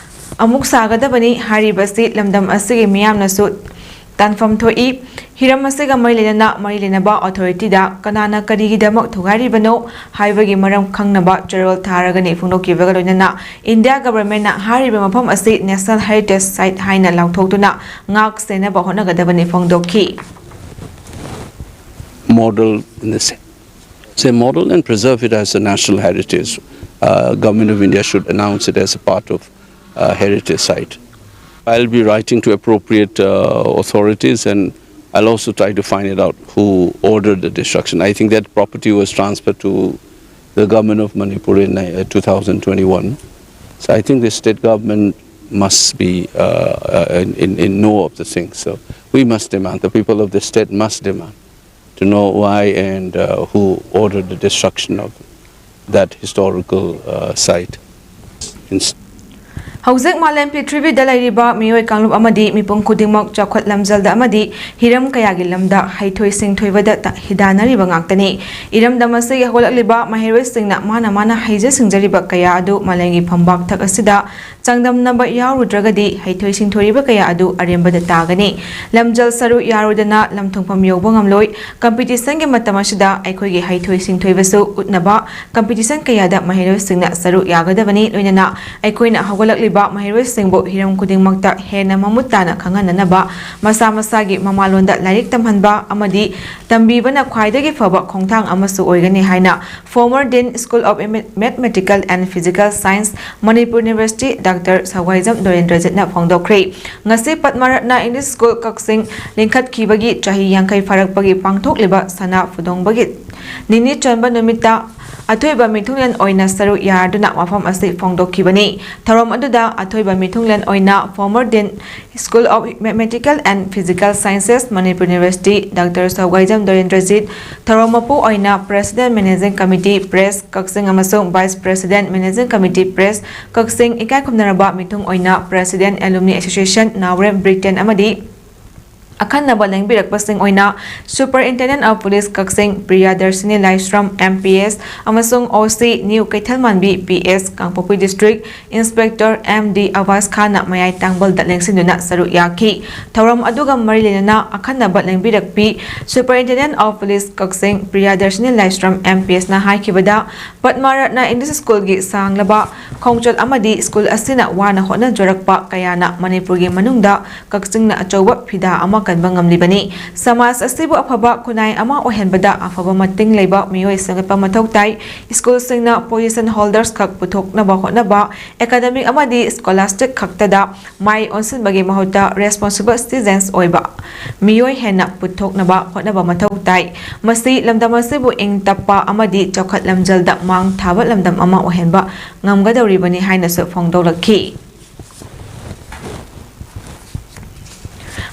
ꯑꯃꯨꯛ ꯁꯥꯒꯗꯕꯅꯤ꯫ ꯍꯥꯏꯔꯤꯕꯁꯤ ꯂꯝꯗꯝ ꯑꯁꯤꯒꯤ ꯃꯤꯌꯥꯝꯅꯁꯨ ꯇꯥꯟꯐꯝ ꯊꯣꯛꯏ꯫ ꯍꯤꯔꯝ ꯑꯁꯤꯒ ꯃꯔꯤ ꯂꯩꯅꯅ ꯃꯔꯤ ꯂꯩꯅꯕ ꯑꯣꯊꯣꯔꯤꯇꯤꯗ ꯀꯅꯥꯅ ꯀꯔꯤꯒꯤꯗꯃꯛ ꯊꯨꯒꯥꯏꯔꯤꯕꯅꯣ ꯍꯥꯏꯕꯒꯤ ꯃꯔꯝ ꯈꯪꯅꯕ ꯆꯦꯔꯣꯜ ꯊꯥꯔꯒꯅꯤ ꯐꯣꯡꯗꯣꯛꯈꯤꯕꯒ ꯂꯣꯏꯅꯅ ꯏꯟꯗꯤꯌꯥ ꯒꯚꯔꯟꯃꯦꯟꯠꯅ ꯍꯥꯏꯔꯤꯕ ꯃꯐꯝ ꯑꯁꯤ ꯅꯦꯁꯅꯦꯜ ꯍꯦꯔꯤꯇꯦꯖ ꯁꯥꯏꯠ ꯍꯥꯏꯅ ꯂꯥꯎꯊꯣꯛꯇꯨꯅ ꯉꯥꯛ ꯁꯦꯟꯅꯕ ꯍꯣꯠꯅꯒꯗꯕꯅꯤ ꯐꯣꯡꯗꯣꯛꯈꯤ꯫ Model in the sense, say model and preserve it as a national heritage. Uh, Government of India should announce it as a part of uh, heritage site. I'll be writing to appropriate uh, authorities, and I'll also try to find it out who ordered the destruction. I think that property was transferred to the government of Manipur in uh, two thousand twenty-one. So I think the state government must be uh, uh, in, in, in know of the thing. So we must demand, the people of the state must demand to know why and uh, who ordered the destruction of that historical uh, site. In ꯍꯧꯖꯤꯛ ꯃꯥꯂꯦꯝ ꯄ꯭ꯔꯤꯊꯤꯕꯤꯗ ꯂꯩꯔꯤꯕ ꯃꯤꯑꯣꯏ ꯀꯥꯡꯂꯨꯞ ꯑꯃꯗꯤ ꯃꯤꯄꯨꯝ ꯈꯨꯗꯤꯡꯃꯛ ꯆꯥꯎꯈꯠ ꯂꯝꯖꯦꯜꯗ ꯑꯃꯗꯤ ꯍꯤꯔꯝ ꯀꯌꯥꯒꯤ ꯂꯝꯗ ꯍꯩꯊꯣꯏ ꯁꯤꯡꯊꯣꯏꯕꯗ ꯇ- ꯍꯤꯗꯥꯟꯅꯔꯤꯕ ꯉꯥꯛꯇꯅꯤ꯫ ꯏꯔꯝꯗꯝ ꯑꯁꯤꯒꯤ ꯍꯧꯒꯠꯂꯛꯂꯤꯕ ꯃꯍꯩꯔꯣꯏꯁꯤꯡꯅ ꯃꯥꯅ ꯃꯥꯅ ꯍꯩꯖ ꯁꯤꯡꯖꯔꯤꯕ ꯀꯌꯥ ꯑꯗꯨ ꯃꯥꯂꯦꯝꯒꯤ ꯐꯝꯕꯥꯛꯊꯛ ꯑꯁꯤꯗ ꯆꯥꯡꯗꯝꯅꯕ ꯌꯥꯎꯔꯨꯗ꯭ꯔꯒꯗꯤ ꯍꯩꯊꯣꯏ ꯁꯤꯡꯊꯣꯏꯔꯤꯕ ꯀꯌꯥ ꯑꯗꯨ ꯑꯔꯦꯝꯕꯗ ꯇꯥꯒꯅꯤ꯫ ꯂꯝꯖꯦꯜ ꯁꯔꯨ ꯌꯥꯔꯨꯗꯅ ꯂꯝꯊꯨꯡꯐꯝ ꯌꯧꯕ ꯉꯝꯂꯣꯏ꯫ ꯀꯝꯄꯤꯇꯤꯁꯟꯒꯤ ꯃꯇꯝ ꯑꯁꯤꯗ ꯑꯩꯈꯣꯏꯒꯤ ꯍꯩꯊꯣꯏ ꯁꯤꯡꯊꯣꯏꯕꯁꯨ ꯎꯠꯅꯕ ꯀꯝꯄꯤꯇꯤꯁꯟ ꯀꯌꯥꯗ ꯃꯍꯩꯔꯣꯏꯁꯤꯡꯅ ꯁꯔꯨꯛ ꯌꯥꯒꯗꯕꯅꯤ꯫ ꯂꯣꯏꯅꯅ ꯑꯩꯈꯣꯏꯅ ꯍꯧꯒꯠꯂꯛꯂꯤꯕ ꯃꯍꯩꯔꯣꯏꯁꯤꯡꯕꯨ ꯍꯤꯔꯝ ꯈꯨꯗꯤꯡꯃꯛꯇ ꯍꯦꯟꯅ ꯃꯃꯨꯠ ꯇꯥꯅ ꯈꯪꯍꯟꯅꯅꯕ ꯃꯁꯥ ꯃꯁꯥꯒꯤ ꯃꯃꯥꯂꯣꯟꯗ ꯂꯥꯏꯔꯤꯛ ꯇꯝꯍꯟꯕ ꯑꯃꯗꯤ ꯇꯝꯕꯤꯕꯅ ꯈ꯭ꯋꯥꯏꯗꯒꯤ ꯐꯕ ꯈꯣꯡꯊꯥꯡ ꯑꯃꯁꯨ ꯑꯣꯏꯒꯅꯤ ꯍꯥꯏꯅ former Dean School of Mathematical and Physical Science, Manipur University, Doctor ꯁꯧꯒꯥꯏꯖꯝ ꯗꯣꯔꯦꯟꯗ꯭ꯔꯖꯤꯠꯅ ꯐꯣꯡꯗꯣꯛꯈ꯭ꯔꯦ꯫ ꯉꯁꯤ ꯄꯗꯃꯔꯠꯅ English School ꯀꯛꯆꯤꯡ ꯂꯤꯡꯈꯠꯈꯤꯕꯒꯤ ꯆꯍꯤ ꯌꯥꯡꯈꯩ ꯐꯥꯔꯛꯄꯒꯤ ꯄꯥꯡꯊꯣꯛꯂꯤꯕ ꯁꯅꯥ ꯐꯨꯗꯣꯡꯕꯒꯤ ꯅꯤꯅꯤ ꯆꯟꯕ ꯅꯨꯃꯤꯠꯇ ꯑꯊꯣꯏꯕ ꯃꯤꯊꯨꯡꯂꯦꯟ ꯑꯣꯏꯅ ꯁꯔꯨꯛ ꯌꯥꯗꯨꯅ ꯋꯥꯐꯝ ꯑꯁꯤ ꯐꯣꯡꯗꯣꯛꯈꯤꯕꯅꯤ꯫ ꯊꯧꯔꯝ ꯑꯗꯨꯗ ꯑꯊꯣꯏꯕ ꯃꯤꯊꯨꯡꯂꯦꯟ ꯑꯣꯏꯅ former Dean School of Mathematical and Physical Sciences, Manipur University, Doctor ꯁꯧꯒꯥꯏꯖꯝ ꯗꯣꯔꯦꯟꯗ꯭ꯔꯖꯤꯠ, ꯊꯧꯔꯝ ꯃꯄꯨ ꯑꯣꯏꯅ President, Managing Committee, Press, ꯀꯛꯆꯤꯡ ꯑꯃꯁꯨꯡ Vice President, Managing Committee, Press, ꯀꯛꯆꯤꯡ, ꯏꯀꯥꯏ ꯈꯨꯝꯅꯔꯕ ꯃꯤꯊꯨꯡ ꯑꯣꯏꯅ President, Alumni Association, ꯅꯥꯎꯔꯦꯝ ꯕ꯭ꯔꯤꯇꯦꯟ ꯑꯃꯗꯤ ꯑꯈꯟꯅꯕ ꯂꯦꯡꯕꯤꯔꯛꯄꯁꯤꯡ ꯑꯣꯏꯅ Superintendent of Police Kakching Priyadarshini Laishram M P S ꯑꯃꯁꯨꯡ O C New ꯀꯩꯊꯦꯜꯃꯥꯟꯕꯤ P S, ꯀꯥꯡꯄꯣꯛꯄꯤ District Inspector M D ꯑꯕꯥꯁ ꯈꯥꯟꯅ ꯃꯌꯥꯏ ꯇꯥꯡꯕꯜꯗ ꯂꯦꯡꯁꯤꯟꯗꯨꯅ ꯁꯔꯨꯛ ꯌꯥꯈꯤ꯫ ꯊꯧꯔꯝ ꯑꯗꯨꯒ ꯃꯔꯤ ꯂꯩꯅꯅ ꯑꯈꯟꯅꯕ ꯂꯦꯡꯕꯤꯔꯛꯄꯤ Superintendent of Police Kakching Priyadarshini Laishram M P S ꯅ ꯍꯥꯏꯈꯤꯕꯗ, ꯄꯗꯃꯥ ꯔꯠꯅ English School ꯒꯤ ꯁꯥꯡꯂꯕ ꯈꯣꯡꯆꯠ ꯑꯃꯗꯤ school ꯑꯁꯤꯅ ꯋꯥꯅ ꯍꯣꯠꯅꯖꯔꯛꯄ ꯀꯌꯥꯅ ꯃꯅꯤꯄꯨꯔꯒꯤ ꯃꯅꯨꯡꯗ ꯀꯛꯆꯤꯡꯅ ꯑꯆꯧꯕ ꯐꯤꯗꯥ ꯑꯃ ꯀꯟꯕ ꯉꯝꯂꯤꯕꯅꯤ꯫ ꯁꯃꯥꯖ ꯑꯁꯤꯕꯨ ꯑꯐꯕ ꯈꯨꯟꯅꯥꯏ ꯑꯃ ꯑꯣꯏꯍꯟꯕꯗ ꯑꯐꯕ ꯃꯇꯤꯡ ꯂꯩꯕ ꯃꯤꯑꯣꯏ ꯁꯦꯝꯒꯠꯄ ꯃꯊꯧ ꯇꯥꯏ꯫ School ꯁꯤꯡꯅ position holders ꯈꯛ ꯄꯨꯊꯣꯛꯅꯕ ꯍꯣꯠꯅꯕ, academic ꯑꯃꯗꯤ scholastic ꯈꯛꯇꯗ ꯃꯥꯏ ꯑꯣꯟꯁꯤꯟꯕꯒꯤ ꯃꯍꯨꯠꯇ responsible citizens ꯑꯣꯏꯕ ꯃꯤꯑꯣꯏ ꯍꯦꯟꯅ ꯄꯨꯊꯣꯛꯅꯕ ꯍꯣꯠꯅꯕ ꯃꯊꯧ ꯇꯥꯏ꯫ ꯃꯁꯤ ꯂꯝꯗꯝ ꯑꯁꯤꯕꯨ ꯏꯪ ꯇꯞꯄ ꯑꯃꯗꯤ ꯆꯥꯎꯈꯠ ꯂꯝꯖꯦꯜꯗ ꯃꯥꯡ ꯊꯥꯕ ꯂꯝꯗꯝ ꯑꯃ ꯑꯣꯏꯍꯟꯕ ꯉꯝꯒꯗꯧꯔꯤꯕꯅꯤ ꯍꯥꯏꯅꯁꯨ ꯐꯣꯡꯗꯣꯛꯂꯛꯈꯤ꯫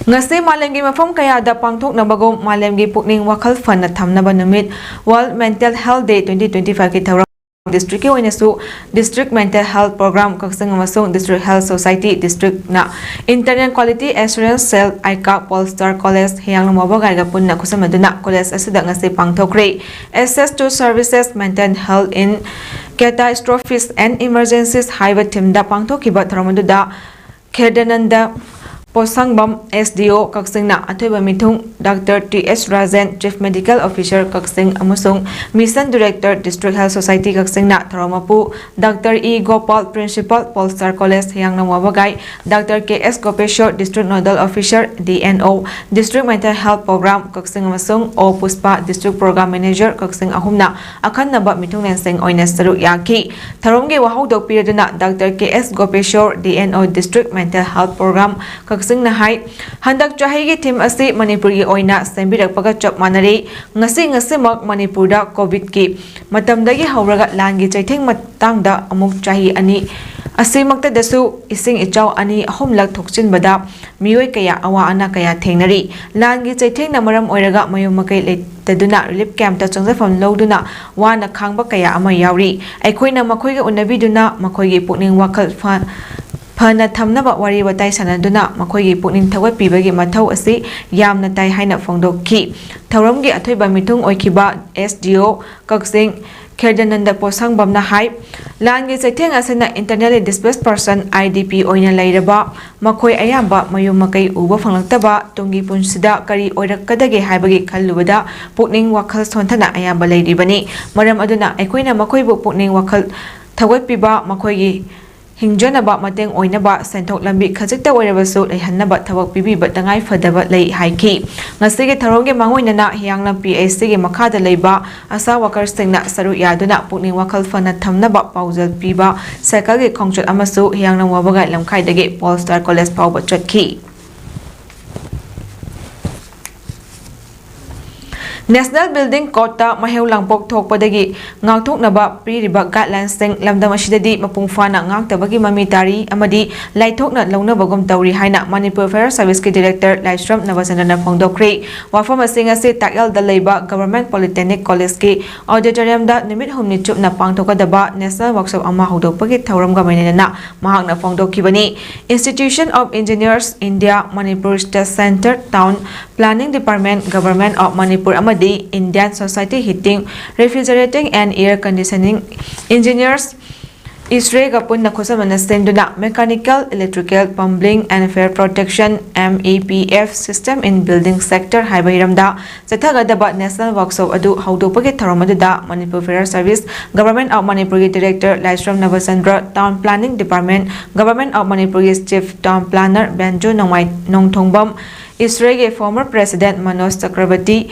ꯉꯁꯤ ꯃꯥꯂꯦꯝꯒꯤ ꯃꯐꯝ ꯀꯌꯥꯗ ꯄꯥꯡꯊꯣꯛꯅꯕꯒꯨꯝ ꯃꯥꯂꯦꯝꯒꯤ ꯄꯨꯛꯅꯤꯡ ꯋꯥꯈꯜ ꯐꯅ ꯊꯝꯅꯕ ꯅꯨꯃꯤꯠ, World Mental Health Day twenty twenty-five ꯀꯤ ꯊꯧꯔꯝ district ꯀꯤ ꯑꯣꯏꯅꯁꯨ District Mental Health Program ꯀꯛꯆꯤꯡ ꯑꯃꯁꯨꯡ District Health Society district ꯅ Internal Quality Assurance Cell, ꯑꯥꯏꯀꯥ, Polestar College, ꯍꯤꯌꯥꯡꯂꯝ ꯋꯥꯕꯒꯥꯏꯒ ꯄꯨꯟꯅ ꯈꯨꯠꯁꯝꯅꯗꯨꯅ college ꯑꯁꯤꯗ ꯉꯁꯤ ꯄꯥꯡꯊꯣꯛꯈ꯭ꯔꯦ꯫ Access to Services, Mental Health in Catastrophes and Emergencies ꯍꯥꯏꯕ theme ꯗ ꯄꯥꯡꯊꯣꯛꯈꯤꯕ ꯊꯧꯔꯝ ꯑꯗꯨꯗ ꯈꯦꯔꯗꯥꯅꯟꯗ ꯄꯣꯠꯁꯪꯕꯝ, S D O ꯀꯛꯆꯤꯡꯅ ꯑꯊꯣꯏꯕ ꯃꯤꯊꯨꯡ doctor T S Rajen, Chief Medical Officer Kakching ꯑꯃꯁꯨꯡ Mission Director District Health Society ꯀꯛꯆꯤꯡꯅ ꯊꯧꯔꯝ ꯃꯄꯨ doctor E Gopal, Principal Polestar College Hiyanglam Wabagai, doctor K S Gopeshwor, District Nodal Officer D N O, District Mental Health Program ꯀꯛꯆꯤꯡ ꯑꯃꯁꯨꯡ O ꯄꯨꯁꯄꯥ, District Program Manager ꯀꯛꯆꯤꯡ ꯑꯍꯨꯝꯅ ꯑꯈꯟꯅꯕ ꯃꯤꯊꯨꯡꯂꯦꯟꯁꯤꯡ ꯑꯣꯏꯅ ꯁꯔꯨꯛ ꯌꯥꯈꯤ꯫ ꯊꯧꯔꯝꯒꯤ ꯋꯥꯍꯧꯗꯣꯛ ꯄꯤꯔꯗꯨꯅ doctor K S Gopeshwor, D N O, District Mental Health Program ꯀꯛꯆꯤꯡꯅ ꯍꯥꯏ, ꯍꯟꯗꯛ ꯆꯍꯤꯒꯤ theme ꯑꯁꯤ ꯃꯅꯤꯄꯨꯔꯒꯤ ꯑꯣꯏꯅ ꯁꯦꯝꯕꯤꯔꯛꯄꯒ ꯆꯞ ꯃꯥꯟꯅꯔꯦ꯫ ꯉꯁꯤ ꯉꯁꯤꯃꯛ ꯃꯅꯤꯄꯨꯔꯗ COVID-ꯀꯤ ꯃꯇꯝꯗꯒꯤ ꯍꯧꯔꯒ ꯂꯥꯟꯒꯤ ꯆꯩꯊꯦꯡ ꯃꯇꯥꯡꯗ ꯑꯃꯨꯛ ꯆꯍꯤ ꯑꯅꯤ ꯑꯁꯤꯃꯛꯇꯗꯁꯨ ꯏꯁꯤꯡ ꯏꯆꯥꯎ ꯑꯅꯤ ꯑꯍꯨꯝꯂꯛ ꯊꯣꯛꯆꯤꯟꯕꯗ ꯃꯤꯑꯣꯏ ꯀꯌꯥ ꯑꯋꯥ ꯑꯅꯥ ꯀꯌꯥ ꯊꯦꯡꯅꯔꯤ꯫ ꯂꯥꯟꯒꯤ ꯆꯩꯊꯦꯡꯅ ꯃꯔꯝ ꯑꯣꯏꯔꯒ ꯃꯌꯨꯝ ꯃꯀꯩ ꯂꯩꯇꯗꯨꯅ relief campꯇ ꯆꯪꯖꯐꯝ ꯂꯧꯗꯨꯅ ꯋꯥꯅ ꯈꯥꯡꯕ ꯀꯌꯥ ꯑꯃ ꯌꯥꯎꯔꯤ꯫ ꯑꯩꯈꯣꯏꯅ ꯃꯈꯣꯏꯒ ꯎꯅꯕꯤꯗꯨꯅ ꯃꯈꯣꯏꯒꯤ ꯄꯨꯛꯅꯤꯡ ꯋꯥꯈꯜ ꯐ-, ꯐꯅ ꯊꯝꯅꯕ ꯋꯥꯔꯤ ꯋꯥꯇꯥꯏ ꯁꯥꯟꯅꯗꯨꯅ ꯃꯈꯣꯏꯒꯤ ꯄꯨꯛꯅꯤꯡ ꯊꯧꯒꯠꯄꯤꯕꯒꯤ ꯃꯊꯧ ꯑꯁꯤ ꯌꯥꯝꯅ ꯇꯥꯏ ꯍꯥꯏꯅ ꯐꯣꯡꯗꯣꯛꯈꯤ꯫ ꯊꯧꯔꯝꯒꯤ ꯑꯊꯣꯏꯕ ꯃꯤꯊꯨꯡ ꯑꯣꯏꯈꯤꯕ S D O ꯀꯛꯆꯤꯡ ꯈꯦꯔꯗꯥꯅꯟꯗ ꯄꯣꯠꯁꯪꯕꯝꯅ ꯍꯥꯏ, ꯂꯥꯟꯒꯤ ꯆꯩꯊꯦꯡ ꯑꯁꯤꯅ internally displaced person, I D P, ꯑꯣꯏꯅ ꯂꯩꯔꯕ ꯃꯈꯣꯏ ꯑꯌꯥꯝꯕ ꯃꯌꯨꯝ ꯃꯀꯩ ꯎꯕ ꯐꯪꯂꯛꯇꯕ ꯇꯨꯡꯒꯤ ꯄꯨꯟꯁꯤꯗ ꯀꯔꯤ ꯑꯣꯏꯔꯛꯀꯗꯒꯦ ꯍꯥꯏꯕꯒꯤ ꯈꯜꯂꯨꯕꯗ ꯄꯨꯛꯅꯤꯡ ꯋꯥꯈꯜ ꯁꯣꯟꯊꯅ ꯑꯌꯥꯝꯕ ꯂꯩꯔꯤꯕꯅꯤ꯫ ꯃꯔꯝ ꯑꯗꯨꯅ ꯑꯩꯈꯣꯏꯅ ꯃꯈꯣꯏꯕꯨ ꯄꯨꯛꯅꯤꯡ ꯋꯥꯈꯜ ꯊꯧꯒꯠꯄꯤꯕ, ꯃꯈꯣꯏꯒꯤ ꯍꯤꯡꯖꯅꯕ ꯃꯇꯦꯡ ꯑꯣꯏꯅꯕ ꯁꯦꯟꯊꯣꯛ ꯂꯝꯕꯤ ꯈꯖꯤꯛꯇ ꯑꯣꯏꯔꯕꯁꯨ ꯂꯩꯍꯟꯅꯕ ꯊꯕꯛ ꯄꯤꯕꯤꯕ ꯇꯉꯥꯏ ꯐꯗꯕ ꯂꯩ ꯍꯥꯏꯈꯤ꯫ ꯉꯁꯤꯒꯤ ꯊꯧꯔꯝꯒꯤ ꯃꯥꯡꯑꯣꯏꯅꯅ ꯍꯤꯌꯥꯡꯂꯝ P H Cꯒꯤ ꯃꯈꯥꯗ ꯂꯩꯕ ꯑꯁꯥ workerꯁꯤꯡꯅ ꯁꯔꯨꯛ ꯌꯥꯗꯨꯅ ꯄꯨꯛꯅꯤꯡ ꯋꯥꯈꯜ ꯐꯅ ꯊꯝꯅꯕ ꯄꯥꯎꯖꯦꯜ ꯄꯤꯕ cycleꯒꯤ ꯈꯣꯡꯆꯠ ꯑꯃꯁꯨ ꯍꯤꯌꯥꯡꯂꯝ ꯋꯥꯕꯒꯥꯏ ꯂꯝꯈꯥꯏꯗꯒꯤ Polestar College ꯐꯥꯎꯕ ꯆꯠꯈꯤ꯫ National Building Codeꯇ ꯃꯍꯩ ꯂꯥꯡꯄꯣꯛ ꯊꯣꯛꯄꯗꯒꯤ ꯉꯥꯛꯊꯣꯛꯅꯕ ꯄꯤꯔꯤꯕ guidelinesꯁꯤꯡ ꯂꯝꯗꯝ ꯑꯁꯤꯗꯗꯤ ꯃꯄꯨꯡ ꯐꯥꯅ ꯉꯥꯛꯇꯕꯒꯤ ꯃꯃꯤ ꯇꯥꯔꯤ ꯑꯃꯗꯤ ꯂꯥꯏꯊꯣꯛꯅ ꯂꯧꯅꯕꯒꯨꯝ ꯇꯧꯔꯤ ꯍꯥꯏꯅ ꯃꯅꯤꯄꯨꯔ Fire Serviceꯀꯤ Director ꯂꯥꯏꯁ꯭ꯔꯝ ꯅꯕꯆꯟꯗ꯭ꯔꯅ ꯐꯣꯡꯗꯣꯛꯈ꯭ꯔꯤ꯫ ꯋꯥꯐꯝ ꯑꯁꯤꯡ ꯑꯁꯤ ꯇꯥꯛꯌꯦꯜꯗ ꯂꯩꯕ Government Polytechnic Collegeꯀꯤ auditoriumꯗ ꯅꯨꯃꯤꯠ ꯍꯨꯝꯅꯤ ꯆꯨꯞꯅ ꯄꯥꯡꯊꯣꯛꯀꯗꯕ national workshop ꯑꯃ ꯍꯧꯗꯣꯛꯄꯒꯤ ꯊꯧꯔꯝꯒ ꯃꯔꯤ ꯂꯩꯅꯅ ꯃꯍꯥꯛꯅ ꯐꯣꯡꯗꯣꯛꯈꯤꯕꯅꯤ꯫ Institution of Engineers India, Manipur State Centre Town Planning Department, Government of Manipur ꯑꯃꯗꯤ Indian Society Heating, Refrigerating and Air Conditioning Engineers ꯏꯁꯔꯦꯒ ꯄꯨꯟꯅ ꯈꯨꯠꯁꯝꯅꯅ ꯁꯦꯝꯗꯨꯅ Mechanical, Electrical, Plumbing and Fire Protection, M E P F, System in Building Sector ꯍꯥꯏꯕ ꯍꯤꯔꯝꯗ ꯆꯠꯊꯒꯗꯕ National Workshop ꯑꯗꯨ ꯍꯧꯗꯣꯛꯄꯒꯤ ꯊꯧꯔꯝ ꯑꯗꯨꯗ Manipur Fire Service, Government of Manipurꯒꯤ Director Laishram Nabachandra, Town Planning Department, Government of Manipurꯒꯤ Chief Town Planner ꯕꯦꯟꯖꯨ ꯅꯣꯡꯃꯥꯏ ꯅꯣꯡꯊꯣꯡꯕꯝ, ꯏꯁꯔꯦꯒꯤ former President Manoj ꯆꯀ꯭ꯔꯕꯔꯇꯤ,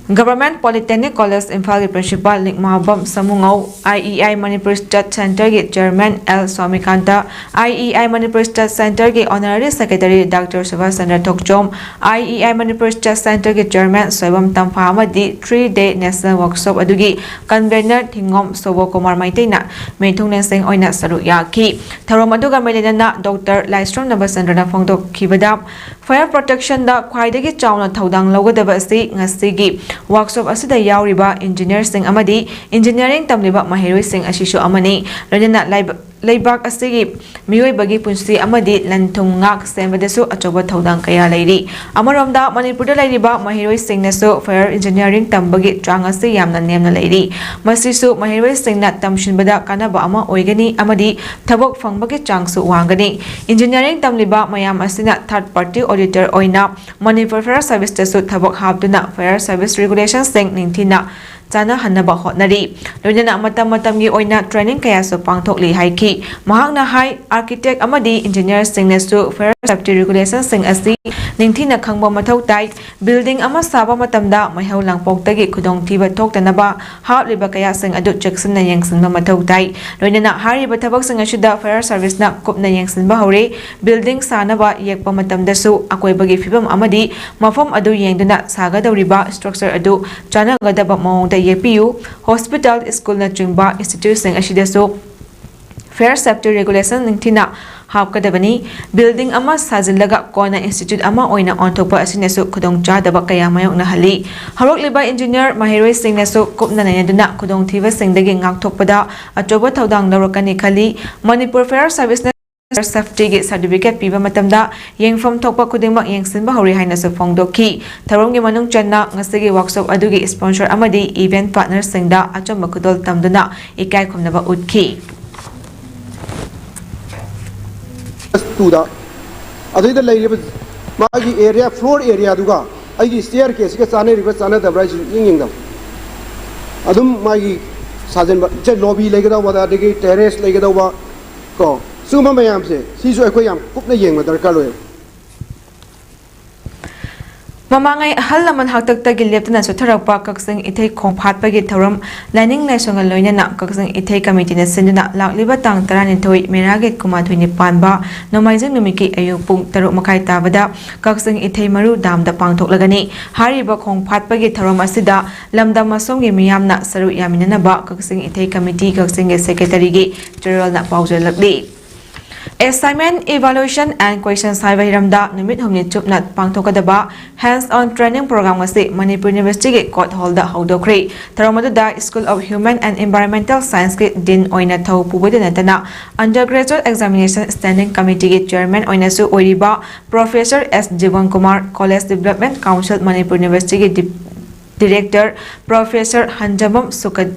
Government Polytechnic College ꯏꯝꯐꯥꯜꯒꯤ Principal ꯂꯤꯛꯃꯥꯕꯝ ꯁꯃꯨꯉꯧ, I E I Manipur Research Centreꯒꯤ Chairman L ꯁ꯭ꯋꯥꯃꯤꯀꯥꯟꯇ, I E I Manipur Research Centreꯒꯤ Honorary Secretary Doctor Subhash Chandra Thokchom, I E I Manipur Research Centreꯒꯤ Chairman Soibam ꯇꯝꯐꯥ ꯑꯃꯗꯤ three day National Workshop ꯑꯗꯨꯒꯤ Convener ꯊꯤꯡꯉꯣꯝ ꯁꯣꯕꯣ Kumar ꯃꯩꯇꯩꯅ ꯃꯤꯊꯨꯡꯂꯦꯟꯁꯤꯡ ꯑꯣꯏꯅ ꯁꯔꯨꯛ ꯌꯥꯈꯤ꯫ ꯊꯧꯔꯝ ꯑꯗꯨꯒ ꯃꯔꯤ ꯂꯩꯅꯅ ꯗꯣꯛꯇꯔ ꯂꯥꯏꯁ꯭ꯔꯝ ꯅꯕꯆꯟꯗ꯭ꯔꯅ ꯐꯣꯡꯗꯣꯛꯈꯤꯕꯗ, Fire Protectionꯗ ꯈ꯭ꯋꯥꯏꯗꯒꯤ ꯆꯥꯎꯅ ꯊꯧꯗꯥꯡ ꯂꯧꯒꯗꯕ ꯑꯁꯤ ꯉꯁꯤꯒꯤ workshop ꯑꯁꯤꯗ ꯌꯥꯎꯔꯤꯕ engineerꯁꯤꯡ ꯑꯃꯗꯤ engineering ꯇꯝꯂꯤꯕ ꯃꯍꯩꯔꯣꯏꯁꯤꯡ ꯑꯁꯤꯁꯨ ꯑꯃꯅꯤ꯫ ꯂꯣꯏꯅꯅ ꯂꯩꯕ-, ꯂꯩꯕꯥꯛ ꯑꯁꯤꯒꯤ ꯃꯤꯑꯣꯏꯕꯒꯤ ꯄꯨꯟꯁꯤ ꯑꯃꯗꯤ ꯂꯟ ꯊꯨꯝ ꯉꯥꯛ ꯁꯦꯟꯕꯗꯁꯨ ꯑꯆꯧꯕ ꯊꯧꯗꯥꯡ ꯀꯌꯥ ꯂꯩꯔꯤ꯫ ꯑꯃꯔꯣꯝꯗ ꯃꯅꯤꯄꯨꯔꯗ ꯂꯩꯔꯤꯕ ꯃꯍꯩꯔꯣꯏꯁꯤꯡꯅꯁꯨ fire engineering ꯇꯝꯕꯒꯤ ꯆꯥꯡ ꯑꯁꯤ ꯌꯥꯝꯅ ꯅꯦꯝꯅ ꯂꯩꯔꯤ꯫ ꯃꯁꯤꯁꯨ ꯃꯍꯩꯔꯣꯏꯁꯤꯡꯅ ꯇꯝꯁꯤꯟꯕꯗ ꯀꯥꯟꯅꯕ ꯑꯃ ꯑꯣꯏꯒꯅꯤ ꯑꯃꯗꯤ ꯊꯕꯛ ꯐꯪꯕꯒꯤ ꯆꯥꯡꯁꯨ ꯋꯥꯡꯒꯅꯤ꯫ Engineering ꯇꯝꯂꯤꯕ ꯃꯌꯥꯝ ꯑꯁꯤꯅ third party auditor ꯑꯣꯏꯅ Manipur Fire Serviceꯇꯁꯨ ꯊꯕꯛ ꯍꯥꯞꯇꯨꯅ fire service regulationꯁꯤꯡ ꯅꯤꯡꯊꯤꯅ ꯆꯥꯅꯍꯟꯅꯕ ꯍꯣꯠꯅꯔꯤ꯫ ꯂꯣꯏꯅꯅ ꯃꯇꯝ ꯃꯇꯝꯒꯤ ꯑꯣꯏꯅ training ꯀꯌꯥꯁꯨ ꯄꯥꯡꯊꯣꯛꯂꯤ ꯍꯥꯏꯈꯤ꯫ ꯃꯍꯥꯛꯅ ꯍꯥꯏ, architect ꯑꯃꯗꯤ engineerꯁꯤꯡꯅꯁꯨ fire safety regulationꯁꯤꯡ ꯑꯁꯤ ꯅꯤꯡꯊꯤꯅ ꯈꯪꯕ ꯃꯊꯧ ꯇꯥꯏ꯫ Building ꯑꯃ ꯁꯥꯕ ꯃꯇꯝꯗ ꯃꯩꯍꯧ ꯂꯥꯡꯄꯣꯛꯇꯒꯤ ꯈꯨꯗꯣꯡꯊꯤꯕ ꯊꯣꯛꯇꯅꯕ ꯍꯥꯞꯂꯤꯕ ꯀꯌꯥꯁꯤꯡ ꯑꯗꯨ ꯆꯦꯛꯁꯤꯟꯅ ꯌꯦꯡꯁꯤꯟꯕ ꯃꯊꯧ ꯇꯥꯏ꯫ ꯂꯣꯏꯅꯅ ꯍꯥꯏꯔꯤꯕ ꯊꯕꯛꯁꯤꯡ ꯑꯁꯤꯗ fire serviceꯅ ꯀꯨꯞꯅ ꯌꯦꯡꯁꯤꯟꯕ ꯍꯧꯔꯦ꯫ Building ꯁꯥꯅꯕ ꯌꯦꯛꯄ ꯃꯇꯝꯗꯁꯨ ꯑꯀꯣꯏꯕꯒꯤ ꯐꯤꯕꯝ ꯑꯃꯗꯤ ꯃꯐꯝ ꯑꯗꯨ ꯌꯦꯡꯗꯨꯅ ꯁꯥꯒꯗꯧꯔꯤꯕ structure ꯑꯗꯨ ꯆꯥꯟꯅꯒꯗꯕ ꯃꯑꯣꯡꯗ ꯌꯦꯛꯄꯤꯌꯨ꯫ Hospital, schoolꯅꯆꯤꯡꯕ instituteꯁꯤꯡ ꯑꯁꯤꯗꯁꯨ fire safety regulation ꯅꯤꯡꯊꯤꯅ ꯍꯥꯞꯀꯗꯕꯅꯤ꯫ Building ꯑꯃ ꯁꯥꯖꯤꯜꯂꯒ ꯀꯣꯟꯅ institute ꯑꯃ ꯑꯣꯏꯅ ꯑꯣꯟꯊꯣꯛꯄ ꯑꯁꯤꯅꯁꯨ ꯈꯨꯗꯣꯡꯆꯥꯗꯕ ꯀꯌꯥ ꯃꯥꯌꯣꯛꯅꯍꯜꯂꯤ꯫ ꯍꯧꯔꯛꯂꯤꯕ engineer ꯃꯍꯩꯔꯣꯏꯁꯤꯡꯅꯁꯨ ꯀꯨꯞꯅ ꯅꯩꯅꯗꯨꯅ ꯈꯨꯗꯣꯡꯊꯤꯕꯁꯤꯡꯗꯒꯤ ꯉꯥꯛꯊꯣꯛꯄꯗ ꯑꯆꯧꯕ ꯊꯧꯗꯥꯡ ꯂꯧꯔꯛꯀꯅꯤ ꯈꯜꯂꯤ꯫ ꯃꯅꯤꯄꯨꯔ Fire Serviceꯅ fire safetyꯒꯤ certificate ꯄꯤꯕ ꯃꯇꯝꯗ ꯌꯦꯡꯐꯝ ꯊꯣꯛꯄ ꯈꯨꯗꯤꯡꯃꯛ ꯌꯦꯡꯁꯤꯟꯕ ꯍꯧꯔꯦ ꯍꯥꯏꯅꯁꯨ ꯐꯣꯡꯗꯣꯛꯈꯤ꯫ ꯊꯧꯔꯝꯒꯤ ꯃꯅꯨꯡ ꯆꯟꯅ ꯉꯁꯤꯒꯤ workshop ꯑꯗꯨꯒꯤ sponsor ꯑꯃꯗꯤ event partnerꯁꯤꯡꯗ ꯑꯆꯝꯕ ꯈꯨꯗꯣꯜ ꯇꯝꯗꯨꯅ ꯏꯀꯥꯏ ꯈꯨꯝꯅꯕ ꯎꯠꯈꯤ꯫ ꯇꯨꯗ ꯑꯗꯩꯗ ꯂꯩꯔꯤꯕ ꯃꯥꯒꯤ ꯑꯦꯔꯤꯌꯥ, ꯐ꯭ꯂꯣꯔ ꯑꯦꯔꯤꯌꯥꯗꯨꯒ ꯑꯩꯒꯤ ꯁ꯭ꯇꯦꯌꯔ ꯀꯦꯁꯁꯤꯒ ꯆꯥꯟꯅꯔꯤꯕ꯭ꯔꯥ ꯆꯥꯟꯅꯗꯕ꯭ꯔꯥ ꯍꯥꯏꯁꯤ ꯌꯦꯡ ꯌꯦꯡꯗꯕ, ꯑꯗꯨꯝ ꯃꯥꯒꯤ ꯁꯥꯖꯤꯟꯕ, ꯏꯆꯦ, ꯂꯣꯕꯤ ꯂꯩꯒꯗꯧꯕ, ꯑꯗꯒꯤ ꯇꯦꯔꯦꯁ ꯂꯩꯒꯗꯧꯕ, ꯀꯣ, ꯁꯤꯒꯨꯝꯕ ꯃꯌꯥꯝꯁꯦ ꯁꯤꯁꯨ ꯑꯩꯈꯣꯏ ꯌꯥꯝ ꯀꯨꯞꯅ ꯌꯦꯡꯕ ꯗꯔꯀꯥꯔ ꯑꯣꯏꯌꯦꯕ꯫ ꯃꯃꯥꯡꯉꯩ ꯑꯍꯜ ꯂꯃꯟ ꯍꯥꯛꯇꯛꯇꯒꯤ ꯂꯦꯞꯇꯅ ꯆꯠꯊꯔꯛꯄ ꯀꯛꯆꯤꯡ ꯏꯊꯩ ꯈꯣꯡꯐꯥꯠꯄꯒꯤ ꯊꯧꯔꯝ ꯂꯥꯏꯅꯤꯡ ꯂꯥꯏꯁꯣꯟꯒ ꯂꯣꯏꯅꯅ ꯀꯛꯆꯤꯡ ꯏꯊꯩ ꯀꯃꯤꯇꯤꯅ ꯁꯤꯟꯗꯨꯅ ꯂꯥꯛꯂꯤꯕ ꯇꯥꯡ ꯇꯔꯥꯅꯤꯊꯣꯏ ꯃꯦꯔꯥꯒꯤ ꯀꯨꯟꯃꯥꯊꯣꯏꯅꯤ ꯄꯥꯟꯕ ꯅꯣꯡꯃꯥꯏꯖꯤꯡ ꯅꯨꯃꯤꯠꯀꯤ ꯑꯌꯨꯛ ꯄꯨꯡ ꯇꯔꯨꯛ ꯃꯈꯥꯏ ꯇꯥꯕꯗ ꯀꯛꯆꯤꯡ ꯏꯊꯩ ꯃꯔꯨ ꯗꯥꯝꯗ ꯄꯥꯡꯊꯣꯛꯂꯒꯅꯤ꯫ ꯍꯥꯏꯔꯤꯕ ꯈꯣꯡꯐꯥꯠꯄꯒꯤ ꯊꯧꯔꯝ ꯑꯁꯤꯗ ꯂꯝꯗꯝ ꯑꯁꯣꯝꯒꯤ ꯃꯤꯌꯥꯝꯅ ꯁꯔꯨꯛ ꯌꯥꯃꯤꯟꯅꯅꯕ ꯀꯛꯆꯤꯡ ꯏꯊꯩ ꯀꯃꯤꯇꯤ ꯀꯛꯆꯤꯡꯒꯤ ꯁꯦꯀ꯭ꯔꯦꯇꯔꯤꯒꯤ ꯆꯦꯔꯣꯜꯅ ꯄꯥꯎꯖꯦꯜꯂꯛꯂꯤ꯫ Assignment, Evaluation and Questions ꯍꯥꯏꯕ ꯍꯤꯔꯝꯗ ꯅꯨꯃꯤꯠ ꯍꯨꯝꯅꯤ ꯆꯨꯞꯅ ꯄꯥꯡꯊꯣꯛꯀꯗꯕ Hands on Training Program ꯑꯁꯤ ꯃꯅꯤꯄꯨꯔ ꯌꯨꯅꯤꯚꯔꯁꯤꯇꯤꯒꯤ ꯀꯣꯔꯠ ꯍꯣꯜꯗ ꯍꯧꯗꯣꯛꯈ꯭ꯔꯦ꯫ ꯊꯧꯔꯝ ꯑꯗꯨꯗ School of Human and Environmental Scienceꯀꯤ ꯗꯤꯟ ꯑꯣꯏꯅ ꯊꯧ ꯄꯨꯕꯗ ꯅꯠꯇꯅ Undergraduate Examination Standing Committeeꯒꯤ ꯆꯤꯌꯔꯃꯦꯟ ꯑꯣꯏꯅꯁꯨ ꯑꯣꯏꯔꯤꯕ professor S Jibon Kumar, College Development Council Manipur ꯌꯨꯅꯤꯚꯔꯁꯤꯇꯤꯒꯤ ꯗꯤ-, ꯗꯤꯔꯦꯛꯇꯔ ꯄ꯭ꯔꯣꯐꯦꯁꯔ ꯍꯟꯖꯕꯝ ꯁꯨꯀ-,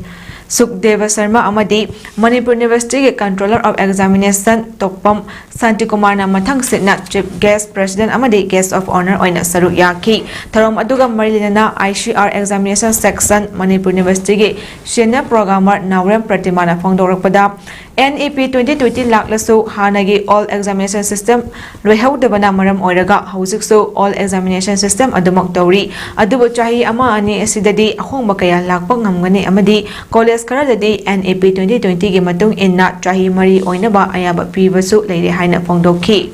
ꯁꯨꯛꯗꯦꯕ ꯁꯔꯃ ꯑꯃꯗꯤ ꯃꯅꯤꯄꯨꯔ ꯌꯨꯅꯤꯚꯔꯁꯤꯇꯤꯒꯤ Controller of Examination ꯇꯣꯛꯄꯝ ꯁꯥꯟꯇꯤꯀꯨꯃꯥꯔꯅ ꯃꯊꯪꯁꯤꯠꯅ Chief Guest, President ꯑꯃꯗꯤ Guest of Honour ꯑꯣꯏꯅ ꯁꯔꯨꯛ ꯌꯥꯈꯤ꯫ ꯊꯧꯔꯝ ꯑꯗꯨꯒ ꯃꯔꯤ ꯂꯩꯅꯅ I C R Examination Section Manipur ꯌꯨꯅꯤꯚꯔꯁꯤꯇꯤꯒꯤ Senior Programmer ꯅꯥꯎꯔꯦꯝ ꯄ꯭ꯔꯇꯤꯃꯥꯅ ꯐꯣꯡꯗꯣꯔꯛꯄꯗ, N E P twenty twenty ꯂꯥꯛꯂꯁꯨ ꯍꯥꯟꯅꯒꯤ All Examination System ꯂꯣꯏꯍꯧꯗꯕꯅ ꯃꯔꯝ ꯑꯣꯏꯔꯒ ꯍꯧꯖꯤꯛꯁꯨ All Examination System ꯑꯗꯨꯃꯛ ꯇꯧꯔꯤ꯫ ꯑꯗꯨꯕꯨ ꯆꯍꯤ ꯑꯃ ꯑꯅꯤ ꯑꯁꯤꯗꯗꯤ ꯑꯍꯣꯡꯕ ꯀꯌꯥ ꯂꯥꯛꯄ ꯉꯝꯒꯅꯤ ꯑꯃꯗꯤ ꯀꯣꯂꯦꯖ ꯈꯔꯗꯗꯤ N E P twenty twentyꯒꯤ ꯃꯇꯨꯡ ꯏꯟꯅ ꯆꯍꯤ ꯃꯔꯤ ꯑꯣꯏꯅꯕ ꯑꯌꯥꯕ ꯄꯤꯕꯁꯨ ꯂꯩꯔꯦ ꯍꯥꯏꯅ ꯐꯣꯡꯗꯣꯛꯈꯤ꯫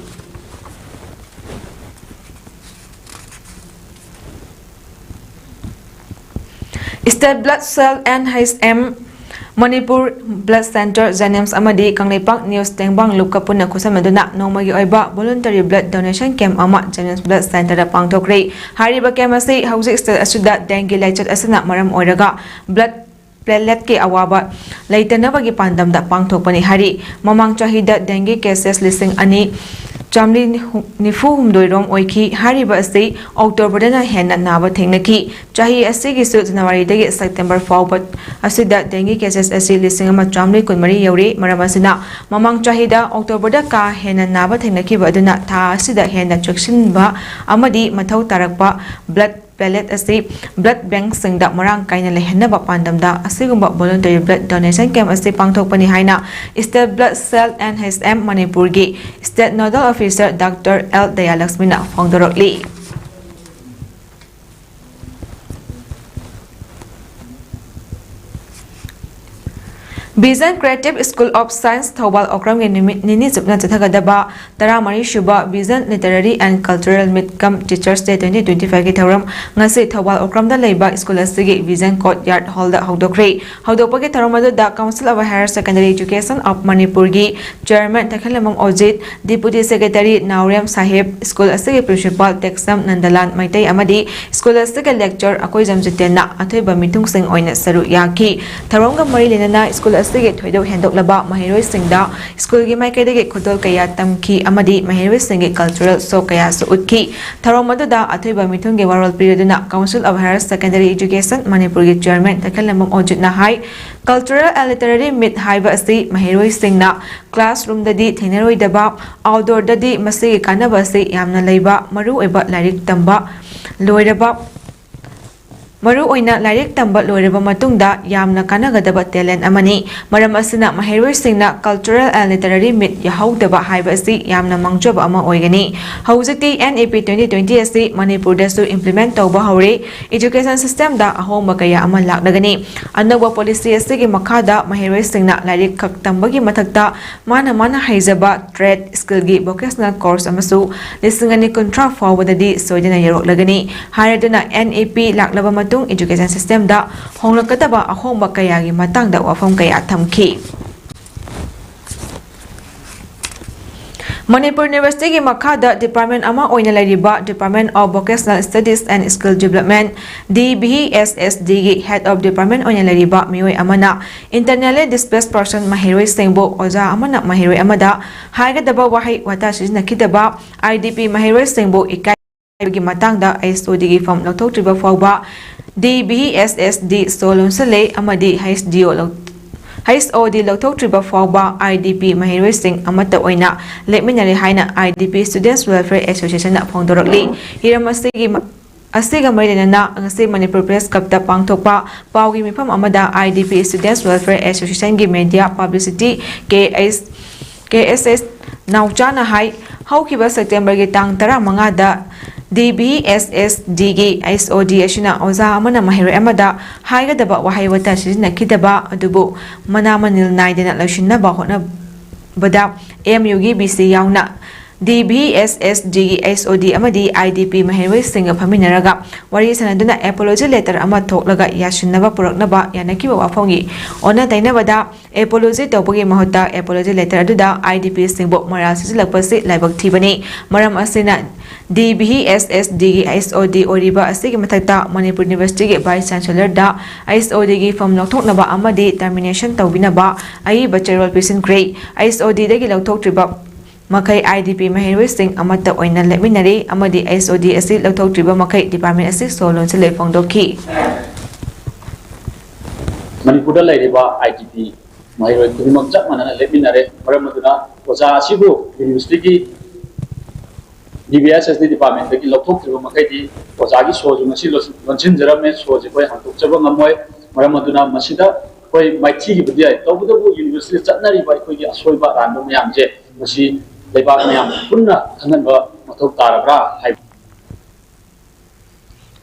State Blood Cell, N H M, Manipur Blood Centre, JNIMS ꯑꯃꯗꯤ ꯀꯪꯂꯩꯄꯥꯛ ꯅ꯭ꯌꯨꯁ ꯇꯦꯡꯕꯥꯡ ꯂꯨꯞꯀ ꯄꯨꯟꯅ ꯈꯨꯠꯁꯝꯅꯗꯨꯅ ꯅꯣꯡꯃꯒꯤ ꯑꯣꯏꯕ Voluntary Blood Donation Camp ꯑꯃ JNIMS Blood Centreꯗ ꯄꯥꯡꯊꯣꯛꯈ꯭ꯔꯦ꯫ ꯍꯥꯏꯔꯤꯕ camp ꯑꯁꯤ ꯍꯧꯖꯤꯛ state ꯑꯁꯤꯗ dengue ꯂꯥꯏꯆꯠ ꯑꯁꯤꯅ ꯃꯔꯝ ꯑꯣꯏꯔꯒ blood plateletꯀꯤ ꯑꯋꯥꯕ ꯂꯩꯇꯅꯕꯒꯤ ꯄꯥꯟꯗꯝꯗ ꯄꯥꯡꯊꯣꯛꯄꯅꯤ ꯍꯥꯏꯔꯤ꯫ ꯃꯃꯥꯡ ꯆꯍꯤꯗ dengue cases ꯂꯤꯁꯤꯡ ꯑꯅꯤ ꯆꯥꯃꯔꯤ ꯅꯤꯐꯨ ꯍꯨꯝꯗꯣꯏ ꯔꯣꯝ ꯑꯣꯏꯈꯤ꯫ ꯍꯥꯏꯔꯤꯕ ꯑꯁꯤ ꯑꯣꯛꯇꯣꯕꯔꯗꯅ ꯍꯦꯟꯅ ꯅꯥꯕ ꯊꯦꯡꯅꯈꯤ꯫ ꯆꯍꯤ ꯑꯁꯤꯒꯤꯁꯨ ꯖꯅꯋꯥꯔꯤꯗꯒꯤ ꯁꯦꯞꯇꯦꯝꯕꯔ ꯐꯥꯎꯕ ꯑꯁꯤꯗ dengue cases ꯑꯁꯤ ꯂꯤꯁꯤꯡ ꯑꯃ ꯆꯥꯃꯔꯤ ꯀꯨꯟꯃꯔꯤ ꯌꯧꯔꯦ꯫ ꯃꯔꯝ ꯑꯁꯤꯅ ꯃꯃꯥꯡ ꯆꯍꯤꯗ ꯑꯣꯛꯇꯣꯕꯔꯗ ꯀꯥ ꯍꯦꯟꯅ ꯅꯥꯕ ꯊꯦꯡꯅꯈꯤꯕ ꯑꯗꯨꯅ ꯊꯥ ꯑꯁꯤꯗ ꯍꯦꯟꯅ ꯆꯦꯛꯁꯤꯟꯕ ꯑꯃꯗꯤ ꯃꯊꯧ ꯇꯥꯔꯛꯄ blood pellet ꯑꯁꯤ blood bankꯁꯤꯡꯗ ꯃꯔꯥꯡ ꯀꯥꯏꯅ ꯂꯩꯍꯟꯅꯕ ꯄꯥꯟꯗꯝꯗ ꯑꯁꯤꯒꯨꯝꯕ voluntary blood donation camp ꯑꯁꯤ ꯄꯥꯡꯊꯣꯛꯄꯅꯤ ꯍꯥꯏꯅ State Blood Cell, N H M, ꯃꯅꯤꯄꯨꯔꯒꯤ State Nodal Officer Doctor L ꯗꯌꯥꯂꯛꯁꯃꯤꯅ ꯐꯣꯡꯗꯣꯔꯛꯂꯤ꯫ Vision Creative School of Science, Thoubal ꯑꯣꯀ꯭ꯔꯝꯒꯤ ꯅꯨꯃꯤꯠ ꯅꯤꯅꯤ ꯆꯨꯞꯅ ꯆꯠꯊꯒꯗꯕ ꯇꯔꯥꯃꯔꯤ ꯁꯨꯕ Vision Literary and Cultural Meet cum Teachers Day twenty twenty five ꯒꯤ ꯊꯧꯔꯝ ꯉꯁꯤ ꯊꯧꯕꯥꯜ ꯑꯣꯀ꯭ꯔꯝꯗ ꯂꯩꯕ ꯁ꯭ꯀꯨꯜ ꯑꯁꯤꯒꯤ Vision Courtyard Hallꯗ ꯍꯧꯗꯣꯛꯈ꯭ꯔꯦ꯫ ꯍꯧꯗꯣꯛꯄꯒꯤ ꯊꯧꯔꯝ ꯑꯗꯨꯗ Council of Higher Secondary Education of ꯃꯅꯤꯄꯨꯔꯒꯤ Chairman ꯊꯥꯏꯈꯣꯝꯂꯝꯕꯝ ꯑꯣꯖꯤꯠ, Deputy Secretary ꯅꯥꯎꯔꯦꯝ ꯁꯥꯍꯦꯕ, ꯁ꯭ꯀꯨꯜ ꯑꯁꯤꯒꯤ Principal ꯇꯦꯛꯁꯝ ꯅꯟꯗꯂꯥꯜ ꯃꯩꯇꯩ ꯑꯃꯗꯤ ꯁ꯭ꯀꯨꯜ ꯑꯁꯤꯒꯤ Lecturer ꯑꯀꯣꯏꯖꯝ ꯖꯤꯇꯦꯟꯅ ꯑꯊꯣꯏꯕ ꯃꯤꯊꯨꯡꯁꯤꯡ ꯑꯣꯏꯅ ꯁꯔꯨꯛ ꯌꯥꯈꯤ꯫ ꯊꯧꯔꯝꯒ ꯃꯔꯤ ꯂꯩꯅꯅ ꯁ꯭ꯀꯨꯜ ꯑꯁꯤꯒꯤ ꯊꯣꯏꯗꯣꯛ ꯍꯦꯟꯗꯣꯛꯂꯕ ꯃꯍꯩꯔꯣꯏꯁꯤꯡꯗ ꯁ꯭ꯀꯨꯜꯒꯤ ꯃꯥꯏꯀꯩꯗꯒꯤ ꯈꯨꯗꯣꯜ ꯀꯌꯥ ꯇꯝꯈꯤ ꯑꯃꯗꯤ ꯃꯍꯩꯔꯣꯏꯁꯤꯡꯒꯤ cultural show ꯀꯌꯥꯁꯨ ꯎꯠꯈꯤ꯫ ꯊꯧꯔꯝ ꯑꯗꯨꯗ ꯑꯊꯣꯏꯕ ꯃꯤꯊꯨꯡꯒꯤ ꯋꯥꯔꯣꯜ ꯄꯤꯔꯗꯨꯅ Council of Higher Secondary Education ꯃꯅꯤꯄꯨꯔꯒꯤ Chairman ꯊꯥꯏꯈꯣꯝꯂꯝꯕꯝ ꯑꯣꯖꯤꯠꯅ high, Cultural and Literary Meet ꯍꯥꯏꯕ ꯑꯁꯤ ꯃꯍꯩꯔꯣꯏꯁꯤꯡꯅ classroomꯗꯗꯤ ꯊꯦꯡꯅꯔꯣꯏꯗꯕ, outdoorꯗꯗꯤ ꯃꯁꯤꯒꯤ ꯀꯥꯟꯅꯕ ꯑꯁꯤ ꯌꯥꯝꯅ ꯂꯩꯕ, ꯃꯔꯨꯑꯣꯏꯕ ꯂꯥꯏꯔꯤꯛ ꯇꯝꯕ ꯂꯣꯏꯔꯕ, ꯃꯔꯨꯑꯣꯏꯅ ꯂꯥꯏꯔꯤꯛ ꯇꯝꯕ ꯂꯣꯏꯔꯕ ꯃꯇꯨꯡꯗ ꯌꯥꯝꯅ ꯀꯥꯟꯅꯒꯗꯕ talent ꯑꯃꯅꯤ꯫ ꯃꯔꯝ ꯑꯁꯤꯅ ꯃꯍꯩꯔꯣꯏꯁꯤꯡꯅ Cultural and Literary Meet ꯌꯥꯍꯧꯗꯕ ꯍꯥꯏꯕ ꯑꯁꯤ ꯌꯥꯝꯅ ꯃꯥꯡꯖꯕ ꯑꯃ ꯑꯣꯏꯒꯅꯤ꯫ ꯍꯧꯖꯤꯛꯇꯤ N E P twenty twenty ꯑꯁꯤ ꯃꯅꯤꯄꯨꯔꯗꯁꯨ implement ꯇꯧꯕ ꯍꯧꯔꯦ꯫ Education systemꯗ ꯑꯍꯣꯡꯕ ꯀꯌꯥ ꯑꯃ ꯂꯥꯛꯂꯒꯅꯤ꯫ ꯑꯅꯧꯕ policy ꯑꯁꯤꯒꯤ ꯃꯈꯥꯗ ꯃꯍꯩꯔꯣꯏꯁꯤꯡꯅ ꯂꯥꯏꯔꯤꯛ ꯈꯛ ꯇꯝꯕꯒꯤ ꯃꯊꯛꯇ ꯃꯥꯅ ꯃꯥꯅ ꯍꯩꯖꯕ trade, skillꯒꯤ vocational course ꯑꯃꯁꯨ ꯂꯤꯁꯤꯡ ꯑꯅꯤ ꯀꯨꯟꯊ꯭ꯔꯥ ꯐꯥꯎꯕꯗꯗꯤ ꯁꯣꯏꯗꯅ ꯌꯧꯔꯛꯂꯒꯅꯤ꯫ ꯍꯥꯏꯔꯗꯨꯅ N E P ꯂꯥꯛꯂꯕ ꯃꯇꯨꯡ education systemꯗ ꯍꯣꯡꯂꯛꯀꯗꯕ ꯑꯍꯣꯡꯕ ꯀꯌꯥꯒꯤ ꯃꯇꯥꯡꯗ ꯋꯥꯐꯝ ꯀꯌꯥ ꯊꯝꯈꯤ꯫ ꯃꯅꯤꯄꯨꯔ ꯌꯨꯅꯤꯚꯔꯁꯤꯇꯤꯒꯤ ꯃꯈꯥꯗ ꯗꯤꯄꯥꯔꯠꯃꯦꯟ ꯑꯃ ꯑꯣꯏꯅ ꯂꯩꯔꯤꯕ Department of Vocational Studies and Skill Development, DVSSD ꯒꯤ Head of Department ꯑꯣꯏꯅ ꯂꯩꯔꯤꯕ ꯃꯤꯑꯣꯏ ꯑꯃꯅ internally displaced person ꯃꯍꯩꯔꯣꯏꯁꯤꯡꯕꯨ ꯑꯣꯖꯥ ꯑꯃꯅ ꯃꯍꯩꯔꯣꯏ ꯑꯃꯗ ꯍꯥꯏꯒꯗꯕ ꯋꯥꯍꯩ ꯋꯥꯇꯥ ꯁꯤꯖꯤꯟꯅꯈꯤꯗꯕ IDP ꯃꯍꯩꯔꯣꯏꯁꯤꯡꯕꯨ ꯏꯀꯥꯏ ꯍꯥꯏꯕꯒꯤ ꯃꯇꯥꯡꯗ HOD ꯒꯤ ꯐꯝ ꯂꯧꯊꯣꯛꯇ꯭ꯔꯤꯕ ꯐꯥꯎꯕ DVSSD ꯁꯣ ꯂꯣꯟꯁꯤꯜꯂꯦ ꯑꯃꯗꯤ HDO ꯂꯧ-, HOD ꯂꯧꯊꯣꯛꯇ꯭ꯔꯤꯕ ꯐꯥꯎꯕ IDP ꯃꯍꯩꯔꯣꯏꯁꯤꯡ ꯑꯃꯠꯇ ꯑꯣꯏꯅ ꯂꯦꯞꯃꯤꯟꯅꯔꯦ ꯍꯥꯏꯅ IDP Students Welfare Association ꯅ ꯐꯣꯡꯗꯣꯔꯛꯂꯤ꯫ ꯍꯤꯔꯝ ꯑꯁꯤꯒꯤ ꯃ-, ꯑꯁꯤꯒ ꯃꯔꯤ ꯂꯩꯅꯅ ꯉꯁꯤ ꯃꯅꯤꯄꯨꯔ Press Club ꯇ ꯄꯥꯡꯊꯣꯛꯄ ꯄꯥꯎꯒꯤ ꯃꯤꯐꯝ ꯑꯃꯗ IDP Students Welfare Association ꯒꯤ Media Publicity KS, KSS ꯅꯥꯎꯆꯥꯅ ꯍꯥꯏ, ꯍꯧꯈꯤꯕ September ꯒꯤ ꯇꯥꯡ ꯇꯔꯥꯃꯉꯥꯗ DVSSD ꯒꯤ HOD ꯑꯁꯤꯅ ꯑꯣꯖꯥ ꯑꯃꯅ ꯃꯍꯩꯔꯣꯏ ꯑꯃꯗ ꯍꯥꯏꯒꯗꯕ ꯋꯥꯍꯩ ꯋꯥꯇꯥ ꯁꯤꯖꯤꯟꯅꯈꯤꯗꯕ ꯑꯗꯨꯕꯨ ꯃꯅꯥ ꯃꯅꯤꯜ ꯅꯥꯏꯗꯅ ꯂꯣꯏꯁꯤꯟꯅꯕ ꯍꯣꯠꯅꯕꯗ MU ꯒꯤ VC ꯌꯥꯎꯅ DVSSD ꯒꯤ HOD ꯑꯃꯗꯤ IDP ꯃꯍꯩꯔꯣꯏꯁꯤꯡꯒ ꯐꯝꯃꯤꯟꯅꯔꯒ ꯋꯥꯔꯤ ꯁꯥꯟꯅꯗꯨꯅ apology letter ꯑꯃ ꯊꯣꯛꯂꯒ ꯌꯥꯁꯤꯟꯅꯕ ꯄꯨꯔꯛꯅꯕ ꯌꯥꯅꯈꯤꯕ ꯋꯥꯐꯝꯒꯤ ꯑꯣꯟꯅ ꯇꯩꯅꯕꯗ apology ꯇꯧꯕꯒꯤ ꯃꯍꯨꯠꯇ apology letter ꯑꯗꯨꯗ IDP ꯁꯤꯡꯕꯨ ꯃꯔꯥꯜ ꯁꯤꯖꯤꯜꯂꯛꯄꯁꯤ ꯂꯥꯏꯕꯛ ꯊꯤꯕꯅꯤ꯫ ꯃꯔꯝ ꯑꯁꯤꯅ DVSSD ꯒꯤ HOD ꯑꯣꯏꯔꯤꯕ ꯑꯁꯤꯒꯤ ꯃꯊꯛꯇ ꯃꯅꯤꯄꯨꯔ University ꯒꯤ Vice Chancellor ꯗ HOD ꯒꯤ ꯐꯝ ꯂꯧꯊꯣꯛꯅꯕ ꯑꯃꯗꯤ termination ꯇꯧꯕꯤꯅꯕ ꯑꯏꯕ ꯆꯦꯔꯣꯜ ꯄꯤꯁꯤꯟꯈ꯭ꯔꯦ꯫ HOD ꯗꯒꯤ ꯂꯧꯊꯣꯛꯇ꯭ꯔꯤꯕ ꯃꯈꯩ IDP ꯃꯍꯩꯔꯣꯏꯁꯤꯡ ꯑꯃꯠꯇ ꯑꯣꯏꯅ ꯂꯦꯞꯃꯤꯟꯅꯔꯤ ꯑꯃꯗꯤ HOD ꯑꯁꯤ ꯂꯧꯊꯣꯛꯇ꯭ꯔꯤꯕ ꯃꯈꯩ department ꯑꯁꯤ ꯁꯣ ꯂꯣꯟꯁꯤꯜꯂꯦ ꯐꯣꯡꯗꯣꯛꯈꯤ꯫ ꯃꯅꯤꯄꯨꯔꯗ ꯂꯩꯔꯤꯕ IDP ꯃꯍꯩꯔꯣꯏ ꯈꯨꯗꯤꯡꯃꯛ ꯆꯞ ꯃꯥꯟꯅꯅ ꯂꯦꯞꯃꯤꯟꯅꯔꯦ꯫ ꯃꯔꯝ ꯑꯗꯨꯅ ꯑꯣꯖꯥ ꯑꯁꯤꯕꯨ University ꯒꯤ DVSSD department ꯇꯒꯤ ꯂꯧꯊꯣꯛꯇ꯭ꯔꯤꯕ ꯃꯈꯩꯗꯤ ꯑꯣꯖꯥꯒꯤ ꯁꯣꯁꯨ ꯉꯁꯤ ꯂꯣꯟꯁꯤꯟꯖꯔꯝꯃꯦ, ꯁꯣꯁꯦ ꯑꯩꯈꯣꯏ ꯍꯥꯡꯗꯣꯛꯆꯕ ꯉꯝꯃꯣꯏ꯫ ꯃꯔꯝ ꯑꯗꯨꯅ ꯃꯁꯤꯗ ꯑꯩꯈꯣꯏ ꯃꯥꯏꯊꯤꯈꯤꯕꯗꯤ ꯌꯥꯏ, ꯇꯧꯕꯇꯕꯨ University ꯗ ꯆꯠꯅꯔꯤꯕ ꯑꯩꯈꯣꯏꯒꯤ ꯑꯁꯣꯏꯕ ꯑꯔꯥꯟꯕ ꯃꯌꯥꯝꯁꯦ ꯃꯁꯤ ꯂꯩꯕꯥꯛ ꯃꯌꯥꯝ ꯄꯨꯟꯅ ꯈꯪꯍꯟꯕ ꯃꯊꯧ ꯇꯥꯔꯕ꯭ꯔꯥ ꯍꯥꯏꯕ꯫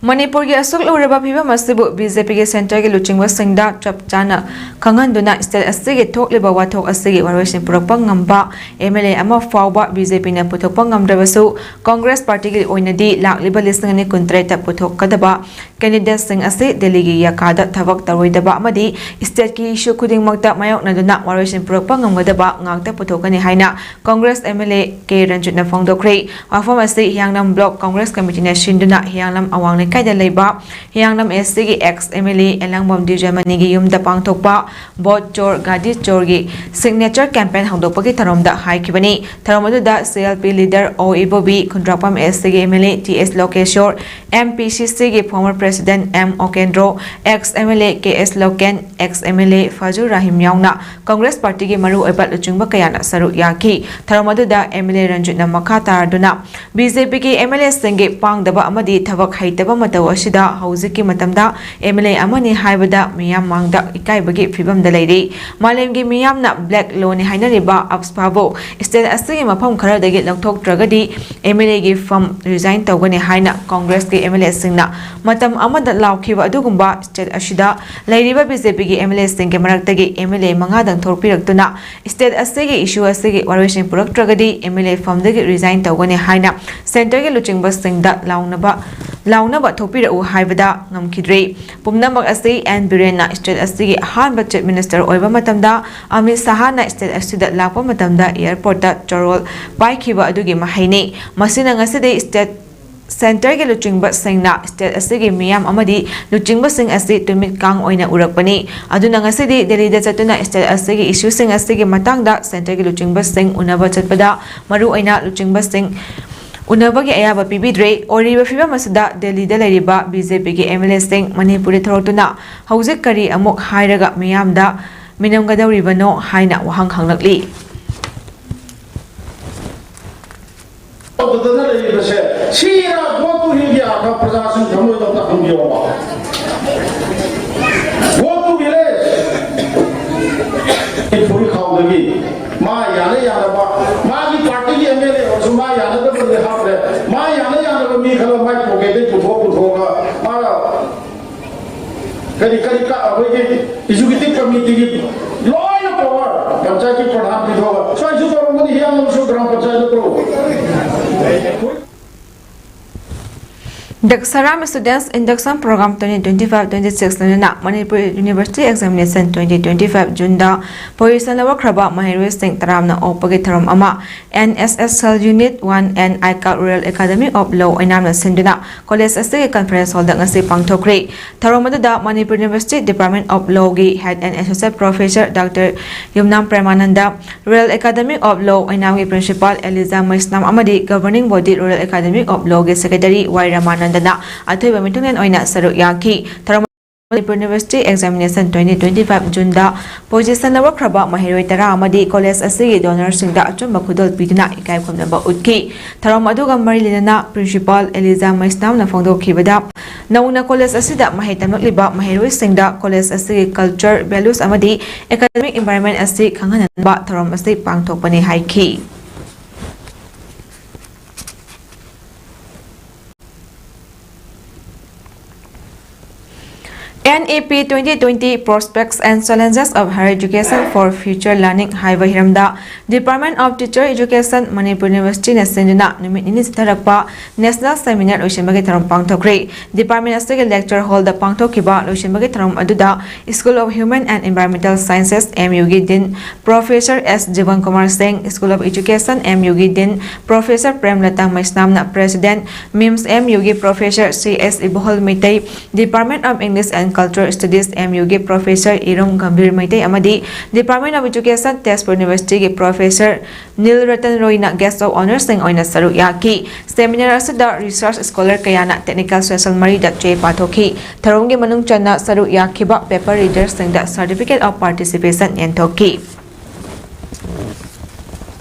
ꯃꯅꯤꯄꯨꯔꯒꯤ ꯑꯁꯨꯛ ꯂꯨꯔꯕ ꯐꯤꯕꯝ ꯑꯁꯤꯕꯨ ꯕꯤ ꯖꯦ ꯄꯤꯒꯤ ꯁꯦꯟꯇꯔꯒꯤ ꯂꯨꯆꯤꯡꯕꯁꯤꯡꯗ ꯆꯞ ꯆꯥꯅ ꯈꯪꯍꯟꯗꯨꯅ ꯁ꯭ꯇꯦꯠ ꯑꯁꯤꯒꯤ ꯊꯣꯛꯂꯤꯕ ꯋꯥꯊꯣꯛ ꯑꯁꯤꯒꯤ ꯋꯥꯔꯣꯏꯁꯤꯟ ꯄꯨꯔꯛꯄ ꯉꯝꯕ ꯑꯦꯝ ꯑꯦꯜ ꯑꯦ ꯑꯃ ꯐꯥꯎꯕ ꯕꯤ ꯖꯦ ꯄꯤꯅ ꯄꯨꯊꯣꯛꯄ ꯉꯝꯗ꯭ꯔꯕꯁꯨ, ꯀꯣꯡꯒ꯭ꯔꯦꯁ ꯄꯥꯔꯇꯤꯒꯤ ꯑꯣꯏꯅꯗꯤ ꯂꯥꯛꯂꯤꯕ ꯂꯤꯁꯤꯡ ꯑꯅꯤ ꯀꯨꯟꯇꯔꯦꯠꯇ ꯄꯨꯊꯣꯛꯀꯗꯕ ꯀꯦꯟꯗꯤꯗꯦꯠꯁꯤꯡ ꯑꯁꯤ ꯗꯦꯜꯂꯤꯒꯤ ꯌꯥꯀꯥꯗ ꯊꯕꯛ ꯇꯧꯔꯣꯏꯗꯕ ꯑꯃꯗꯤ ꯁ꯭ꯇꯦꯠꯀꯤ ꯏꯁꯨ ꯈꯨꯗꯤꯡꯃꯛꯇ ꯃꯥꯌꯣꯛꯅꯗꯨꯅ ꯋꯥꯔꯣꯏꯁꯤꯟ ꯄꯨꯔꯛꯄ ꯉꯝꯒꯗꯕ ꯉꯥꯛꯇ ꯄꯨꯊꯣꯛꯀꯅꯤ ꯍꯥꯏꯅ Congress M L A K ꯔꯟꯖꯤꯠꯅ ꯐꯣꯡꯗꯣꯛꯈ꯭ꯔꯦ꯫ ꯋꯥꯐꯝ ꯑꯁꯤ ꯍꯤꯌꯥꯡꯂꯝ ꯕ꯭ꯂꯣꯛ ꯀꯣꯡꯒ꯭ꯔꯦꯁ ꯀꯃꯤꯇꯤꯅ ꯁꯤꯟꯗꯨꯅ ꯍꯤꯌꯥꯡꯂꯝ ꯑꯋꯥꯡ ꯂꯩꯀꯥꯏꯗ ꯂꯩꯕ ꯍꯤꯌꯥꯡꯂꯝ ꯑꯦꯁ ꯁꯤꯒꯤ ꯑꯦꯛꯁ ꯑꯦꯝ ꯑꯦꯜ ꯑꯦ ꯑꯦꯂꯥꯡꯕꯝ ꯗꯤꯖꯃꯅꯤꯒꯤ ꯌꯨꯝꯗ ꯄꯥꯡꯊꯣꯛꯄ ꯚꯣꯠ ꯆꯣꯔ ꯒꯥꯗꯤ ꯆꯣꯔꯒꯤ ꯁꯤꯒꯅꯦꯆꯔ ꯀꯦꯝꯄꯦꯟ ꯍꯧꯗꯣꯛꯄꯒꯤ ꯊꯧꯔꯝꯗ ꯍꯥꯏꯈꯤꯕꯅꯤ꯫ ꯊꯧꯔꯝ ꯑꯗꯨꯗ ꯁꯤ ꯑꯦꯜ ꯄꯤ ꯂꯤꯗꯔ ꯑꯣ ꯏꯕꯣꯕꯤ, ꯈꯨꯟꯗ꯭ꯔꯥꯛꯄꯝ ꯑꯦꯁ ꯁꯤꯒꯤ M L A T S Lokeshwor, M P C ꯁꯤꯒꯤ former president M Okendro, ex M L A K S Loken, ex M L A Fazur Rahim ꯌꯥꯎꯅ ꯀꯣꯡꯒ꯭ꯔꯦꯁ ꯄꯥꯔꯇꯤꯒꯤ ꯃꯔꯨꯑꯣꯏꯕ ꯂꯨꯆꯤꯡꯕ ꯀꯌꯥꯅ ꯁꯔꯨꯛ ꯌꯥꯈꯤ꯫ ꯊꯧꯔꯝ ꯑꯗꯨꯗ ꯑꯦꯝ ꯑꯦꯜ ꯑꯦ ꯔꯟꯖꯤꯠꯅ ꯃꯈꯥ ꯇꯥꯔꯗꯨꯅ ꯕꯤ ꯖꯦ ꯄꯤꯒꯤ ꯑꯦꯝ ꯑꯦꯜ ꯑꯦꯁꯤꯡꯒꯤ ꯄꯥꯡꯗꯕ ꯑꯃꯗꯤ ꯊꯕꯛ ꯍꯩꯇꯕ ꯃꯇꯧ ꯑꯁꯤꯗ ꯍꯧꯖꯤꯛꯀꯤ ꯃꯇꯝꯗ ꯑꯦꯝ ꯑꯦꯜ ꯑꯦ ꯑꯃꯅꯤ ꯍꯥꯏꯕꯗ ꯃꯤꯌꯥꯝ ꯃꯥꯡꯗ ꯏꯀꯥꯏꯕꯒꯤ ꯐꯤꯕꯝꯗ ꯂꯩꯔꯤ꯫ ꯃꯥꯂꯦꯝꯒꯤ ꯃꯤꯌꯥꯝꯅ ꯕ꯭ꯂꯦꯛ ꯂꯣꯅꯤ ꯍꯥꯏꯅꯔꯤꯕ ꯑꯞꯁꯄꯥꯕꯨ ꯁ꯭ꯇꯦꯠ ꯑꯁꯤꯒꯤ ꯃꯐꯝ ꯈꯔꯗꯒꯤ ꯂꯧꯊꯣꯛꯇ꯭ꯔꯒꯗꯤ ꯑꯦꯝ ꯑꯦꯜ ꯑꯦꯒꯤ ꯐꯝ ꯔꯤꯖꯥꯏꯟ ꯇꯧꯒꯅꯤ ꯍꯥꯏꯅ ꯀꯣꯡꯒ꯭ꯔꯦꯁꯀꯤ ꯑꯦꯝ ꯑꯦꯜ ꯑꯦꯁꯤꯡꯅ ꯃꯇꯝ ꯑꯃꯗ ꯂꯥꯎꯈꯤꯕ ꯑꯗꯨꯒꯨꯝꯕ ꯁ꯭ꯇꯦꯠ ꯑꯁꯤꯗ ꯂꯩꯔꯤꯕ ꯕꯤ ꯖꯦ ꯄꯤꯒꯤ ꯑꯦꯝ ꯑꯦꯜ ꯑꯦꯁꯤꯡꯒꯤ ꯃꯔꯛꯇꯒꯤ ꯑꯦꯝ ꯑꯦꯜ ꯑꯦ ꯃꯉꯥꯗꯪ ꯊꯣꯛꯄꯤꯔꯛꯇꯨꯅ ꯁ꯭ꯇꯦꯠ ꯑꯁꯤꯒꯤ ꯏꯁꯨ ꯑꯁꯤꯒꯤ ꯋꯥꯔꯣꯏꯁꯤꯟ ꯄꯨꯔꯛꯇ꯭ꯔꯒꯗꯤ ꯑꯦꯝ ꯑꯦꯜ ꯑꯦ ꯐꯝꯗꯒꯤ ꯔꯤꯖꯥꯏꯟ ꯇꯧꯒꯅꯤ ꯍꯥꯏꯅ ꯁꯦꯟꯇꯔꯒꯤ ꯂꯨꯆꯤꯡꯕꯁꯤꯡꯗ ꯂꯥꯎꯅꯕ ꯂꯥꯎꯅꯕ ꯊꯣꯛꯄꯤꯔꯛꯎ ꯍꯥꯏꯕꯗ ꯉꯝꯈꯤꯗ꯭ꯔꯦ꯫ ꯄꯨꯝꯅꯃꯛ ꯑꯁꯤ ꯑꯦꯟ ꯕꯤꯔꯦꯟꯅ ꯁ꯭ꯇꯦꯠ ꯑꯁꯤꯒꯤ ꯑꯍꯥꯟꯕ ꯆꯤꯐ ꯃꯤꯅꯤꯁꯇꯔ ꯑꯣꯏꯕ ꯃꯇꯝꯗ ꯑꯃꯤꯠ ꯁꯍꯥꯅ ꯁ꯭ꯇꯦꯠ ꯑꯁꯤꯗ ꯂꯥꯛꯄ ꯃꯇꯝꯗ ꯑꯦꯌꯔꯄꯣꯔꯠꯇ ꯆꯣꯔꯣꯜ ꯄꯥꯏꯈꯤꯕ ꯑꯗꯨꯒꯤ ꯃꯍꯩꯅꯤ꯫ ꯃꯁꯤꯅ ꯉꯁꯤꯗꯤ ꯁ꯭ꯇꯦꯠ ꯁꯦꯟꯇꯔꯒꯤ ꯂꯨꯆꯤꯡꯕꯁꯤꯡꯅ ꯁ꯭ꯇꯦꯠ ꯑꯁꯤꯒꯤ ꯃꯤꯌꯥꯝ ꯑꯃꯗꯤ ꯂꯨꯆꯤꯡꯕꯁꯤꯡ ꯑꯁꯤ ꯇꯨꯃꯤꯠ ꯀꯥꯡ ꯑꯣꯏꯅ ꯎꯔꯛꯄꯅꯤ꯫ ꯑꯗꯨꯅ ꯉꯁꯤꯗꯤ ꯗꯦꯜꯂꯤꯗ ꯆꯠꯇꯨꯅ ꯁ꯭ꯇꯦꯠ ꯑꯁꯤꯒꯤ ꯏꯁꯨꯁꯤꯡ ꯑꯁꯤꯒꯤ ꯃꯇꯥꯡꯗ ꯁꯦꯟꯇꯔꯒꯤ ꯂꯨꯆꯤꯡꯕꯁꯤꯡ ꯎꯅꯕ ꯆꯠꯄꯗ ꯃꯔꯨꯑꯣꯏꯅ ꯂꯨꯆꯤꯡꯕꯁꯤꯡ ꯎꯅꯕꯒꯤ ꯑꯌꯥꯕ ꯄꯤꯕꯤꯗ꯭ꯔꯦ꯫ ꯑꯣꯏꯔꯤꯕ ꯐꯤꯕꯝ ꯑꯁꯤꯗ ꯗꯦꯜꯂꯤꯗ ꯂꯩꯔꯤꯕ ꯕꯤ ꯖꯦ ꯄꯤꯒꯤ ꯑꯦꯝ ꯑꯦꯜ ꯑꯦꯁꯤꯡ ꯃꯅꯤꯄꯨꯔꯗ ꯊꯣꯔꯛꯇꯨꯅ ꯍꯧꯖꯤꯛ ꯀꯔꯤ ꯑꯃꯨꯛ ꯍꯥꯏꯔꯒ ꯃꯤꯌꯥꯝꯗ ꯃꯤꯅꯝꯒꯗꯧꯔꯤꯕꯅꯣ ꯍꯥꯏꯅ ꯋꯥꯍꯪ ꯍꯪꯂꯛꯂꯤ꯫ ꯇꯧꯗꯅ ꯂꯩꯔꯤꯕꯁꯦ ꯁꯤꯔ ꯒꯣ ꯇꯨ ꯍꯤꯜꯒꯤ ꯑꯥꯔꯊ ꯄ꯭ꯔꯖꯥꯁꯤꯡ ꯊꯃꯣꯏꯗ ꯑꯝꯇ ꯍꯪꯕꯤꯌꯣꯕ꯫ Go to village. ꯐꯨꯔꯤꯈꯥꯎꯗꯒꯤ ꯃꯥ ꯌꯥꯅ ꯌꯥꯅꯕ, ꯃꯥꯒꯤ ꯄꯥꯔꯇꯤꯒꯤ ꯑꯦꯝ ꯑꯦꯜ ꯑꯦ ꯑꯣꯏꯔꯁꯨ ꯃꯥ ꯌꯥꯅꯗꯕ ꯍꯥꯞꯈ꯭ꯔꯦ꯫ ꯃꯥ ꯌꯥꯅ ꯌꯥꯅꯕ ꯃꯤ ꯈꯔ ꯃꯥꯏ ꯄꯣꯀꯦꯠꯇꯒꯤ ꯄꯨꯊꯣꯛ ꯄꯨꯊꯣꯛꯑꯒ ꯀꯔꯤ ꯀꯔꯤ ꯀ ꯑꯩꯈꯣꯏꯒꯤ ꯑꯦꯛꯖꯤꯀ꯭ꯌꯨꯇꯤꯚ ꯀꯃꯤꯇꯤꯒꯤ ꯂꯣꯏꯅ ꯄꯋꯥꯔ ꯄꯟꯆꯥꯌꯠꯀꯤ ꯄ꯭ꯔꯙꯥꯟ ꯄꯤꯊꯣꯛꯑꯒ ꯁ꯭ꯋꯥꯏꯁꯨ ꯇꯧꯔꯝꯒꯅꯤ, ꯍꯤꯌꯥꯡꯂꯝꯁꯨ ꯒ꯭ꯔꯥꯝ ꯄꯟꯆꯥꯌꯠꯇ ꯇꯧꯔꯝꯒꯅꯤ꯫ ꯗꯛꯁꯥꯔꯥꯝ Students Induction Program twenty twenty-five twenty twenty-six ꯂꯣꯏꯅꯅ Manipur University Examination twenty twenty-five June ꯗ position ꯂꯧꯔꯛꯈ꯭ꯔꯕ ꯃꯍꯩꯔꯣꯏꯁꯤꯡ ꯇꯔꯥꯝꯅ ꯑꯣꯛꯄꯒꯤ ꯊꯧꯔꯝ ꯑꯃ N S S Cell Unit one and ICAR Royal Academy of Law ꯑꯣꯏꯅꯥꯝꯅ ꯁꯤꯟꯗꯨꯅ ꯀꯣꯂꯦꯖ ꯑꯁꯤꯒꯤ conference hall ꯗ ꯉꯁꯤ ꯄꯥꯡꯊꯣꯛꯈ꯭ꯔꯦ꯫ ꯊꯧꯔꯝ ꯑꯗꯨꯗ Manipur University Department of Law ꯒꯤ Head and Associate Professor Doctor Yumnam ꯄ꯭ꯔꯦꯃꯥꯅꯟꯗ, Royal Academy of Law ꯑꯣꯏꯅꯥꯝꯒꯤ Principal ꯑꯦꯂꯤꯖꯥ ꯃꯩꯁꯅꯥꯝ ꯑꯃꯗꯤ Governing Body Royal Academy of Law ꯒꯤ Secretary ꯋꯥꯏ ꯔꯃꯥꯅꯟꯗꯅ ꯑꯊꯣꯏꯕ ꯃꯤꯊꯨꯡꯂꯦꯟ ꯑꯣꯏꯅ ꯁꯔꯨꯛ ꯌꯥꯈꯤ꯫ ꯊꯧꯔꯝ Manipur University Examination twenty twenty-five June ꯗ position ꯂꯧꯔꯛꯈ꯭ꯔꯕ ꯃꯍꯩꯔꯣꯏ ꯇꯔꯥ ꯑꯃꯗꯤ ꯀꯣꯂꯦꯖ ꯑꯁꯤꯒꯤ ꯗꯣꯅꯔꯁꯤꯡꯗ ꯑꯆꯨꯝꯕ ꯈꯨꯗꯣꯜ ꯄꯤꯗꯨꯅ ꯏꯀꯥꯏ ꯈꯨꯝꯅꯕ ꯎꯠꯈꯤ꯫ ꯊꯧꯔꯝ ꯑꯗꯨꯒ ꯃꯔꯤ ꯂꯩꯅꯅ Principal ꯑꯦꯂꯤꯖꯥ ꯃꯩꯁꯅꯥꯝꯅ ꯐꯣꯡꯗꯣꯛꯈꯤꯕꯗ, ꯅꯧꯅ ꯀꯣꯂꯦꯖ ꯑꯁꯤꯗ ꯃꯍꯩ ꯇꯝꯂꯛꯂꯤꯕ ꯃꯍꯩꯔꯣꯏꯁꯤꯡꯗ ꯀꯣꯂꯦꯖ ꯑꯁꯤꯒꯤ culture, values ꯑꯃꯗꯤ academic environment ꯑꯁꯤ ꯈꯪꯍꯟꯅꯕ ꯊꯧꯔꯝ ꯑꯁꯤ ꯄꯥꯡꯊꯣꯛꯄꯅꯤ ꯍꯥꯏꯈꯤ꯫ N E P twenty twenty Prospects and Challenges of Higher Education for Future Learning ꯍꯥꯏꯕ ꯍꯤꯔꯝꯗ Department of Teacher Education, Manipur University ꯅ ꯁꯤꯟꯗꯨꯅ ꯅꯨꯃꯤꯠ ꯅꯤꯅꯤ ꯆꯠꯊꯔꯛꯄ National Seminar ꯂꯣꯏꯁꯤꯟꯕꯒꯤ ꯊꯧꯔꯝ ꯄꯥꯡꯊꯣꯛꯈ꯭ꯔꯦ꯫ Department ꯑꯁꯤꯒꯤ lecture hall ꯗ ꯄꯥꯡꯊꯣꯛꯈꯤꯕ ꯂꯣꯏꯁꯤꯟꯕꯒꯤ ꯊꯧꯔꯝ ꯑꯗꯨꯗ School of Human and Environmental Sciences, M U ꯒꯤ Dean Professor S ꯖꯤꯕꯟ ꯀꯨꯃꯥꯔ ꯁꯤꯡ, School of Education, M U ꯒꯤ Dean Professor ꯄ꯭ꯔꯦꯝꯂꯇꯥ ꯃꯩꯁꯅꯥꯝꯅ President, MIMS M U ꯒꯤ Professor C S ꯏꯕꯣꯍꯜ Meitei, Department of English and Cultural Studies, M U ꯒꯤ Professor ꯏꯔꯨꯝ Gambhir Meitei ꯑꯃꯗꯤ Department of Education, Tezpur University ꯒꯤ Professor nil Ratan ꯔꯣꯏꯅ Guest of Honour ꯁꯤꯡ ꯑꯣꯏꯅ ꯁꯔꯨꯛ ꯌꯥꯈꯤ꯫ Seminar ꯑꯁꯤꯗ research scholar ꯀꯌꯥꯅ technical session ꯃꯔꯤꯗ ꯆꯦ ꯄꯥꯊꯣꯛꯈꯤ꯫ ꯊꯧꯔꯝꯒꯤ ꯃꯅꯨꯡ ꯆꯟꯅ ꯁꯔꯨꯛ ꯌꯥꯈꯤꯕ paper reader ꯁꯤꯡꯗ Certificate of Participation ꯌꯦꯟꯊꯣꯛꯈꯤ꯫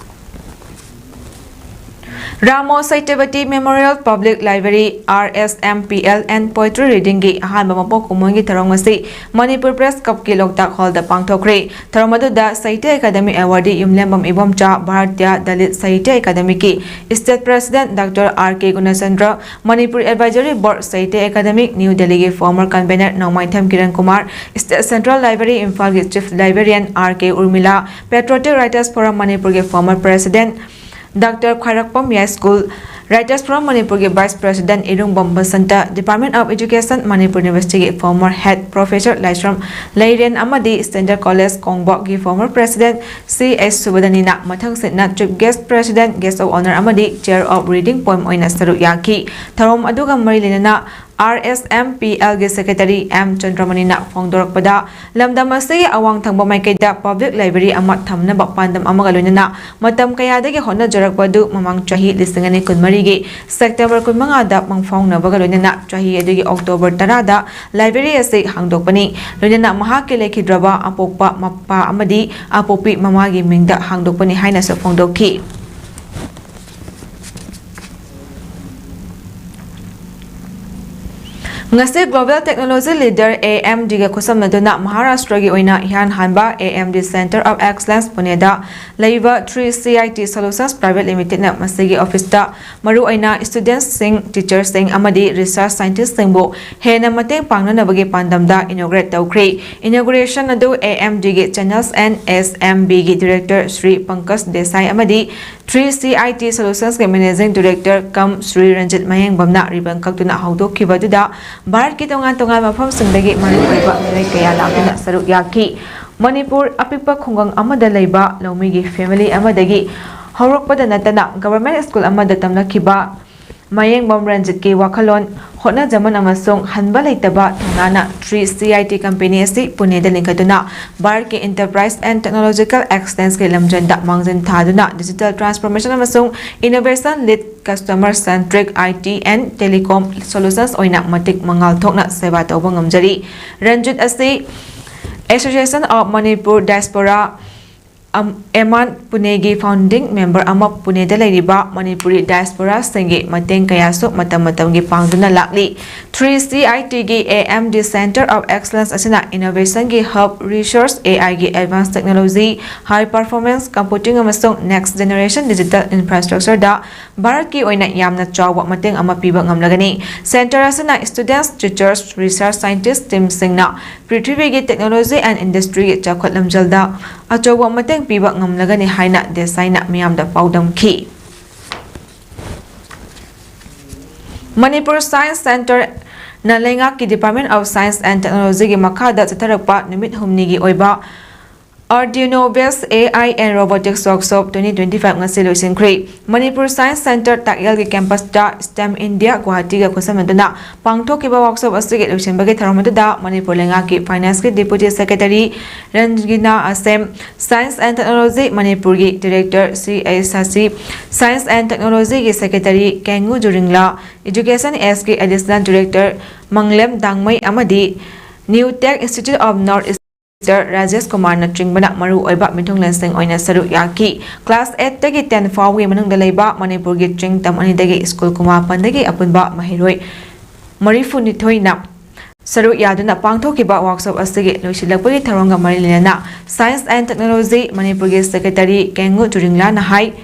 Ramo Satyavati Memorial Public Library, R S M P L and Poetry Readingꯒꯤ ꯑꯍꯥꯟꯕ ꯃꯄꯣꯛ ꯀꯨꯝꯑꯣꯟꯒꯤ ꯊꯧꯔꯝ ꯑꯁꯤ ꯃꯅꯤꯄꯨꯔ Press Clubꯀꯤ ꯂꯣꯛꯇꯥꯛ Hallꯗ ꯄꯥꯡꯊꯣꯛꯈ꯭ꯔꯦ꯫ ꯊꯧꯔꯝ ꯑꯗꯨꯗ Sahitya Academy Awardee ꯌꯨꯝꯂꯦꯝꯕꯝ Ibomcha, Bharatiya Dalit Sahitya Academyꯒꯤ State President Doctor R K Gunachandra, Manipur Advisory Board Sahitya Academy New Delhiꯒꯤ former convener ꯅꯣꯡꯃꯥꯏꯊꯦꯝ Kiran Kumar, State Central Library ꯏꯝꯐꯥꯜꯒꯤ Chief Librarian R K Urmila, Patriotic Writers Forum ꯃꯅꯤꯄꯨꯔꯒꯤ former President Doctor ꯈ꯭ꯋꯥꯏꯔꯥꯛꯄꯝ ꯌꯥꯏꯁ꯭ꯀꯨꯜ, Writers Forum ꯃꯅꯤꯄꯨꯔꯒꯤ Vice President ꯏꯔꯨꯡꯕꯝ Basanta, Department of Education Manipur Universityꯒꯤ former Head Professor ꯂꯥꯏꯁ꯭ꯔꯝ ꯂꯩꯔꯦꯟ ꯑꯃꯗꯤ Standard College ꯀꯣꯡꯕꯒꯤ former President C H ꯁꯨꯕꯗꯅꯤꯅ ꯃꯊꯪꯁꯤꯠꯅ Chief Guest, President, Guest of Honour ꯑꯃꯗꯤ Chair of Reading Poem ꯑꯣꯏꯅ ꯁꯔꯨꯛ ꯌꯥꯈꯤ꯫ ꯊꯧꯔꯝ ꯑꯗꯨꯒ ꯃꯔꯤ ꯂꯩꯅꯅ R S M P Lꯒꯤ Secretary M ꯆꯟꯗ꯭ꯔꯃꯅꯤꯅ ꯐꯣꯡꯗꯣꯔꯛꯄꯗ, ꯂꯝꯗꯝ ꯑꯁꯤꯒꯤ ꯑꯋꯥꯡ ꯊꯪꯕ ꯃꯥꯏꯀꯩꯗ public library ꯑꯃ ꯊꯝꯅꯕ ꯄꯥꯟꯗꯝ ꯑꯃꯒ ꯂꯣꯏꯅꯅ ꯃꯇꯝ ꯀꯌꯥꯗꯒꯤ ꯍꯣꯠꯅꯖꯔꯛꯄ ꯑꯗꯨ ꯃꯃꯥꯡ ꯆꯍꯤ ꯂꯤꯁꯤꯡ ꯑꯅꯤ ꯀꯨꯟꯃꯔꯤꯒꯤ September ꯀꯨꯟꯃꯉꯥꯗ ꯃꯪꯐꯥꯎꯅꯕꯒ ꯂꯣꯏꯅꯅ ꯆꯍꯤ ꯑꯗꯨꯒꯤ October ꯇꯔꯥꯗ library ꯑꯁꯤ ꯍꯥꯡꯗꯣꯛꯄꯅꯤ꯫ ꯂꯣꯏꯅꯅ ꯃꯍꯥꯛꯀꯤ ꯂꯩꯈꯤꯗ꯭ꯔꯕ ꯑꯄꯣꯛꯄ ꯃꯄꯥ ꯑꯃꯗꯤ ꯑꯄꯣꯛꯄꯤ ꯃꯃꯥꯒꯤ ꯃꯤꯡꯗ ꯍꯥꯡꯗꯣꯛꯄꯅꯤ ꯍꯥꯏꯅꯁꯨ ꯐꯣꯡꯗꯣꯛꯈꯤ꯫ ꯉꯁꯤ Global Technology Leader AMDꯒ ꯈꯨꯠꯁꯝꯅꯗꯨꯅ ꯃꯍꯥꯔꯥꯁꯇ꯭ꯔꯒꯤ ꯑꯣꯏꯅ ꯏꯍꯥꯟ ꯍꯥꯟꯕ AMD Center of Excellence ꯄꯨꯅꯦꯗ ꯂꯩꯕ three C I T Solutions Private Limitedꯅ ꯃꯁꯤꯒꯤ officeꯇ ꯃꯔꯨꯑꯣꯏꯅ studentꯁꯤꯡ, teacherꯁꯤꯡ ꯑꯃꯗꯤ research scientistꯁꯤꯡꯕꯨ ꯍꯦꯟꯅ ꯃꯇꯦꯡ ꯄꯥꯡꯅꯅꯕꯒꯤ ꯄꯥꯟꯗꯝꯗ inaugurate ꯇꯧꯈ꯭ꯔꯦ꯫ Inauguration ꯑꯗꯨ AMDꯒꯤ Channels and SMBꯒꯤ Director Shri Pankaj Desai ꯑꯃꯗꯤ three C I T Solutionsꯀꯤ Managing Director cum Shri Ranjit ꯃꯌꯦꯡꯕꯝꯅ ribbon ꯀꯛꯇꯨꯅ ꯍꯧꯗꯣꯛꯈꯤꯕ ꯑꯗꯨꯗ ꯚꯥꯔꯠꯀꯤ ꯇꯣꯉꯥꯟ ꯇꯣꯉꯥꯟꯕ ꯃꯐꯝꯁꯤꯡꯗꯒꯤ ꯃꯔꯨꯑꯣꯏꯕ ꯃꯤꯑꯣꯏ ꯀꯌꯥ ꯂꯥꯛꯇꯨꯅ ꯁꯔꯨꯛ ꯌꯥꯈꯤ꯫ ꯃꯅꯤꯄꯨꯔ ꯑꯄꯤꯛꯄ ꯈꯨꯡꯒꯪ ꯑꯃꯗ ꯂꯩꯕ ꯂꯧꯃꯤꯒꯤ family ꯑꯃꯗꯒꯤ ꯍꯧꯔꯛꯄꯗ ꯅꯠꯇꯅ government school ꯑꯃꯗ ꯇꯝꯂꯛꯈꯤꯕ ꯃꯌꯦꯡꯕꯝ ꯔꯟꯖꯤꯠꯀꯤ ꯋꯥꯈꯜꯂꯣꯟ, ꯍꯣꯠꯅꯖꯃꯟ ꯑꯃꯁꯨꯡ ꯍꯟꯕ ꯂꯩꯇꯕ ꯊꯧꯅꯥꯅ three C I T company ꯑꯁꯤ ꯄꯨꯅꯦꯗ ꯂꯤꯡꯈꯠꯇꯨꯅ ꯚꯥꯔꯠꯀꯤ enterprise and technological excellenceꯀꯤ ꯂꯝꯖꯦꯜꯗ ꯃꯥꯡꯖꯤꯜ ꯊꯥꯗꯨꯅ digital transformation ꯑꯃꯁꯨꯡ innovation led customer centric I T and telecom solutions ꯑꯣꯏꯅ ꯃꯇꯤꯛ ꯃꯉꯥꯜ ꯊꯣꯛꯅ ꯁꯦꯕꯥ ꯇꯧꯕ ꯉꯝꯖꯔꯤ꯫ ꯔꯟꯖꯤꯠ ꯑꯁꯤ Association of Manipur Diaspora Aman ꯄꯨꯅꯦꯒꯤ ꯐꯥꯎꯟꯗꯤꯡ ꯃꯦꯝꯕꯔ ꯑꯃ ꯄꯨꯅꯦꯗ ꯂꯩꯔꯤꯕ ꯃꯅꯤꯄꯨꯔꯤ ꯗꯥꯏꯁꯄꯣꯔꯥꯁꯤꯡꯒꯤ ꯃꯇꯦꯡ ꯀꯌꯥꯁꯨ ꯃꯇꯝ ꯃꯇꯝꯒꯤ ꯄꯥꯡꯗꯨꯅ ꯂꯥꯛꯂꯤ꯫ ꯊ꯭ꯔꯤ ꯁꯤ ꯑꯥꯏ ꯇꯤꯒꯤ A M D Center of Excellence ꯑꯁꯤꯅ innovation ꯒꯤ hub, research, A I ꯒꯤ advanced technology, high performance computing ꯑꯃꯁꯨꯡ next generation digital infrastructure ꯗ ꯚꯥꯔꯠꯀꯤ ꯑꯣꯏꯅ ꯌꯥꯝꯅ ꯆꯥꯎꯕ ꯃꯇꯦꯡ ꯑꯃ ꯄꯤꯕ ꯉꯝꯂꯒꯅꯤ꯫ Center ꯑꯁꯤꯅ students, teachers, research scientist team ꯁꯤꯡꯅ ꯄ꯭ꯔꯤꯊꯤꯕꯤꯒꯤ technology and industry ꯒꯤ ꯆꯥꯎꯈꯠ ꯂꯝꯖꯦꯜꯗ ꯑꯆꯧꯕ ꯃꯇꯦꯡ ꯄꯤꯕ ꯉꯝꯂꯒꯅꯤ ꯍꯥꯏꯅ ꯗꯦꯁꯥꯏꯅ ꯃꯤꯌꯥꯝꯗ ꯄꯥꯎꯗꯝꯈꯤ꯫ ꯃꯅꯤꯄꯨꯔ Science Center ꯅ ꯂꯩꯉꯥꯛꯀꯤ Department of Science and Technology ꯒꯤ ꯃꯈꯥꯗ ꯆꯠꯊꯔꯛꯄ ꯅꯨꯃꯤꯠ ꯍꯨꯝꯅꯤꯒꯤ ꯑꯣꯏꯕ Arduino based A I and Robotics Workshop twenty twenty-five ꯉꯁꯤ ꯂꯣꯏꯁꯤꯟꯈ꯭ꯔꯦ꯫ ꯃꯅꯤꯄꯨꯔ Science Center ꯇꯥꯛꯌꯦꯜꯒꯤ campus ꯇ STEM India ꯒꯨꯋꯥꯍꯥꯇꯤꯒ ꯈꯨꯠꯁꯝꯅꯗꯨꯅ ꯄꯥꯡꯊꯣꯛꯈꯤꯕ workshop ꯑꯁꯤꯒꯤ ꯂꯣꯏꯁꯤꯟꯕꯒꯤ ꯊꯧꯔꯝ ꯑꯗꯨꯗ ꯃꯅꯤꯄꯨꯔ ꯂꯩꯉꯥꯛꯀꯤ Finance ꯀꯤ Deputy Secretary ꯔꯟꯖꯤꯅꯥ ꯑꯁꯦꯝ, Science and Technology ꯃꯅꯤꯄꯨꯔꯒꯤ Director ꯁꯤ ꯑꯦꯁ ꯁꯥꯁꯤ, Science and Technology ꯒꯤ Secretary ꯀꯦꯡꯉꯨ ꯖꯨꯔꯤꯡꯂꯥ, Education S ꯀꯤ Additional Director ꯃꯪꯂꯦꯝ ꯗꯥꯡꯃꯩ ꯑꯃꯗꯤ New Tech Institute of North East Rajesh ꯀꯨꯃꯥꯔꯅꯆꯤꯡꯕꯅ ꯃꯔꯨꯑꯣꯏꯕ ꯃꯤꯊꯨꯡꯂꯦꯟꯁꯤꯡ ꯑꯣꯏꯅ ꯁꯔꯨꯛ ꯌꯥꯈꯤ꯫ Class eight ꯇꯒꯤ ten ꯐꯥꯎꯕꯒꯤ ꯃꯅꯨꯡꯗ ꯂꯩꯕ ꯃꯅꯤꯄꯨꯔꯒꯤ ꯆꯤꯡ ꯇꯝ ꯑꯅꯤꯗꯒꯤ ꯁ꯭ꯀꯨꯜ ꯀꯨꯟꯃꯥꯄꯟꯗꯒꯤ ꯑꯄꯨꯟꯕ ꯃꯍꯩꯔꯣꯏ ꯃꯔꯤꯐꯨꯅꯤꯊꯣꯏꯅ ꯁꯔꯨꯛ ꯌꯥꯗꯨꯅ ꯄꯥꯡꯊꯣꯛꯈꯤꯕ workshop ꯑꯁꯤꯒꯤ ꯂꯣꯏꯁꯤꯜꯂꯛꯄꯒꯤ ꯊꯧꯔꯝꯒ ꯃꯔꯤ ꯂꯩꯅꯅ Science and Technology ꯃꯅꯤꯄꯨꯔꯒꯤ Secretary ꯀꯦꯡꯉꯨ ꯆꯨꯔꯤꯡꯂꯥꯅ ꯍꯥꯏ,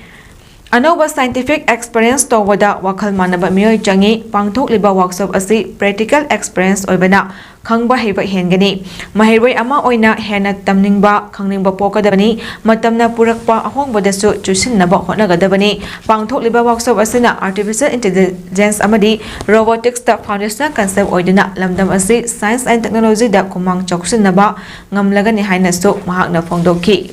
ꯑꯅꯧꯕ scientific experience ꯇꯧꯕꯗ ꯋꯥꯈꯜ ꯃꯥꯟꯅꯕ ꯃꯤꯑꯣꯏ ꯆꯪꯏ꯫ ꯄꯥꯡꯊꯣꯛꯂꯤꯕ workshop ꯑꯁꯤ practical experience ꯑꯣꯏꯕꯅ ꯈꯪꯕ ꯍꯩꯕ ꯍꯦꯟꯒꯅꯤ꯫ ꯃꯍꯩꯔꯣꯏ ꯑꯃ ꯑꯣꯏꯅ ꯍꯦꯟꯅ ꯇꯝꯅꯤꯡꯕ, ꯈꯪꯅꯤꯡꯕ ꯄꯣꯛꯀꯗꯕꯅꯤ꯫ ꯃꯇꯝꯅ ꯄꯨꯔꯛꯄ ꯑꯍꯣꯡꯕꯗꯁꯨ ꯆꯨꯁꯤꯟꯅꯕ ꯍꯣꯠꯅꯒꯗꯕꯅꯤ꯫ ꯄꯥꯡꯊꯣꯛꯂꯤꯕ workshop ꯑꯁꯤꯅ Artificial Intelligence ꯑꯃꯗꯤ Robotics ꯇ foundational concept ꯑꯣꯏꯗꯨꯅ ꯂꯝꯗꯝ ꯑꯁꯤ Science and Technology ꯗ ꯈꯨꯃꯥꯡ ꯆꯥꯎꯁꯤꯟꯅꯕ ꯉꯝꯂꯒꯅꯤ ꯍꯥꯏꯅꯁꯨ ꯃꯍꯥꯛꯅ ꯐꯣꯡꯗꯣꯛꯈꯤ꯫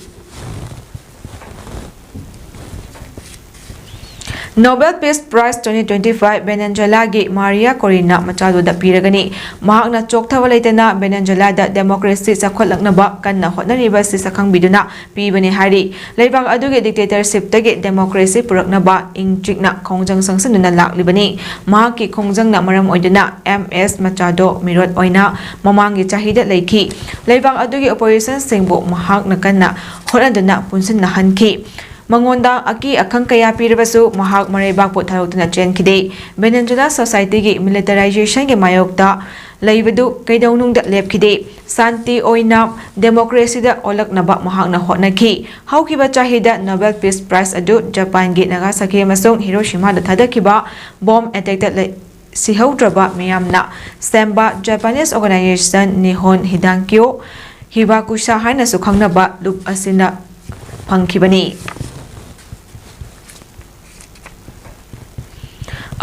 Nobel Peace Prize twenty twenty-five Venezuelaꯒꯤ Maria Corina Machadoꯗ ꯄꯤꯔꯒꯅꯤ꯫ ꯃꯍꯥꯛꯅ ꯆꯣꯛꯊꯕ ꯂꯩꯇꯅ Venezuelaꯗ democracy ꯆꯥꯎꯈꯠꯂꯛꯅꯕ ꯀꯟꯅ ꯍꯣꯠꯅꯔꯤꯕꯁꯤ ꯁꯛꯈꯪꯕꯤꯗꯨꯅ ꯄꯤꯕꯅꯤ ꯍꯥꯏꯔꯤ꯫ ꯂꯩꯕꯥꯛ ꯑꯗꯨꯒꯤ dictatorshipꯇꯒꯤ democracy ꯄꯨꯔꯛꯅꯕ ꯏꯪ ꯆꯤꯛꯅ ꯈꯣꯡꯖꯪ ꯆꯪꯁꯤꯟꯗꯨꯅ ꯂꯥꯛꯂꯤꯕꯅꯤ꯫ ꯃꯍꯥꯛꯀꯤ ꯈꯣꯡꯖꯪꯅ ꯃꯔꯝ ꯑꯣꯏꯗꯨꯅ M S Machado ꯃꯤꯔꯣꯠ ꯑꯣꯏꯅ ꯃꯃꯥꯡꯒꯤ ꯆꯍꯤꯗ ꯂꯩꯈꯤ꯫ ꯂꯩꯕꯥꯛ ꯑꯗꯨꯒꯤ oppositionꯁꯤꯡꯕꯨ ꯃꯍꯥꯛꯅ ꯀꯟꯅ ꯍꯣꯠꯅꯗꯨꯅ ꯄꯨꯟꯁꯤꯟꯅꯍꯟꯈꯤ꯫ ꯃꯉꯣꯟꯗ ꯑꯀꯤ ꯑꯈꯪ ꯀꯌꯥ ꯄꯤꯔꯕꯁꯨ ꯃꯍꯥꯛ ꯃꯔꯩꯕꯥꯛꯄꯨ ꯊꯥꯗꯣꯛꯇꯨꯅ ꯆꯦꯟꯈꯤꯗꯦ꯫ Venezuela societyꯒꯤ militarizationꯒꯤ ꯃꯥꯌꯣꯛꯇ ꯂꯩꯕꯗꯨ ꯀꯩꯗꯧꯅꯨꯡꯗ ꯂꯦꯞꯈꯤꯗꯦ꯫ ꯁꯥꯟꯇꯤ ꯑꯣꯏꯅ democracyꯗ ꯑꯣꯜꯂꯛꯅꯕ ꯃꯍꯥꯛꯅ ꯍꯣꯠꯅꯈꯤ꯫ ꯍꯧꯈꯤꯕ ꯆꯍꯤꯗ Nobel Peace Prize ꯑꯗꯨ ꯖꯄꯥꯟꯒꯤ ꯅꯥꯒꯥꯁꯥꯀꯤ ꯑꯃꯁꯨꯡ ꯍꯤꯔꯣꯁꯤꯃꯥꯗ ꯊꯥꯗꯈꯤꯕ bomb attackꯇ ꯂꯩ-, ꯁꯤꯍꯧꯗ꯭ꯔꯕ ꯃꯤꯌꯥꯝꯅ ꯁꯦꯝꯕ Japanese organization Nihon Hidankyo Hibakusha ꯍꯥꯏꯅꯁꯨ ꯈꯪꯅꯕ ꯂꯨꯞ ꯑꯁꯤꯅ ꯐꯪꯈꯤꯕꯅꯤ꯫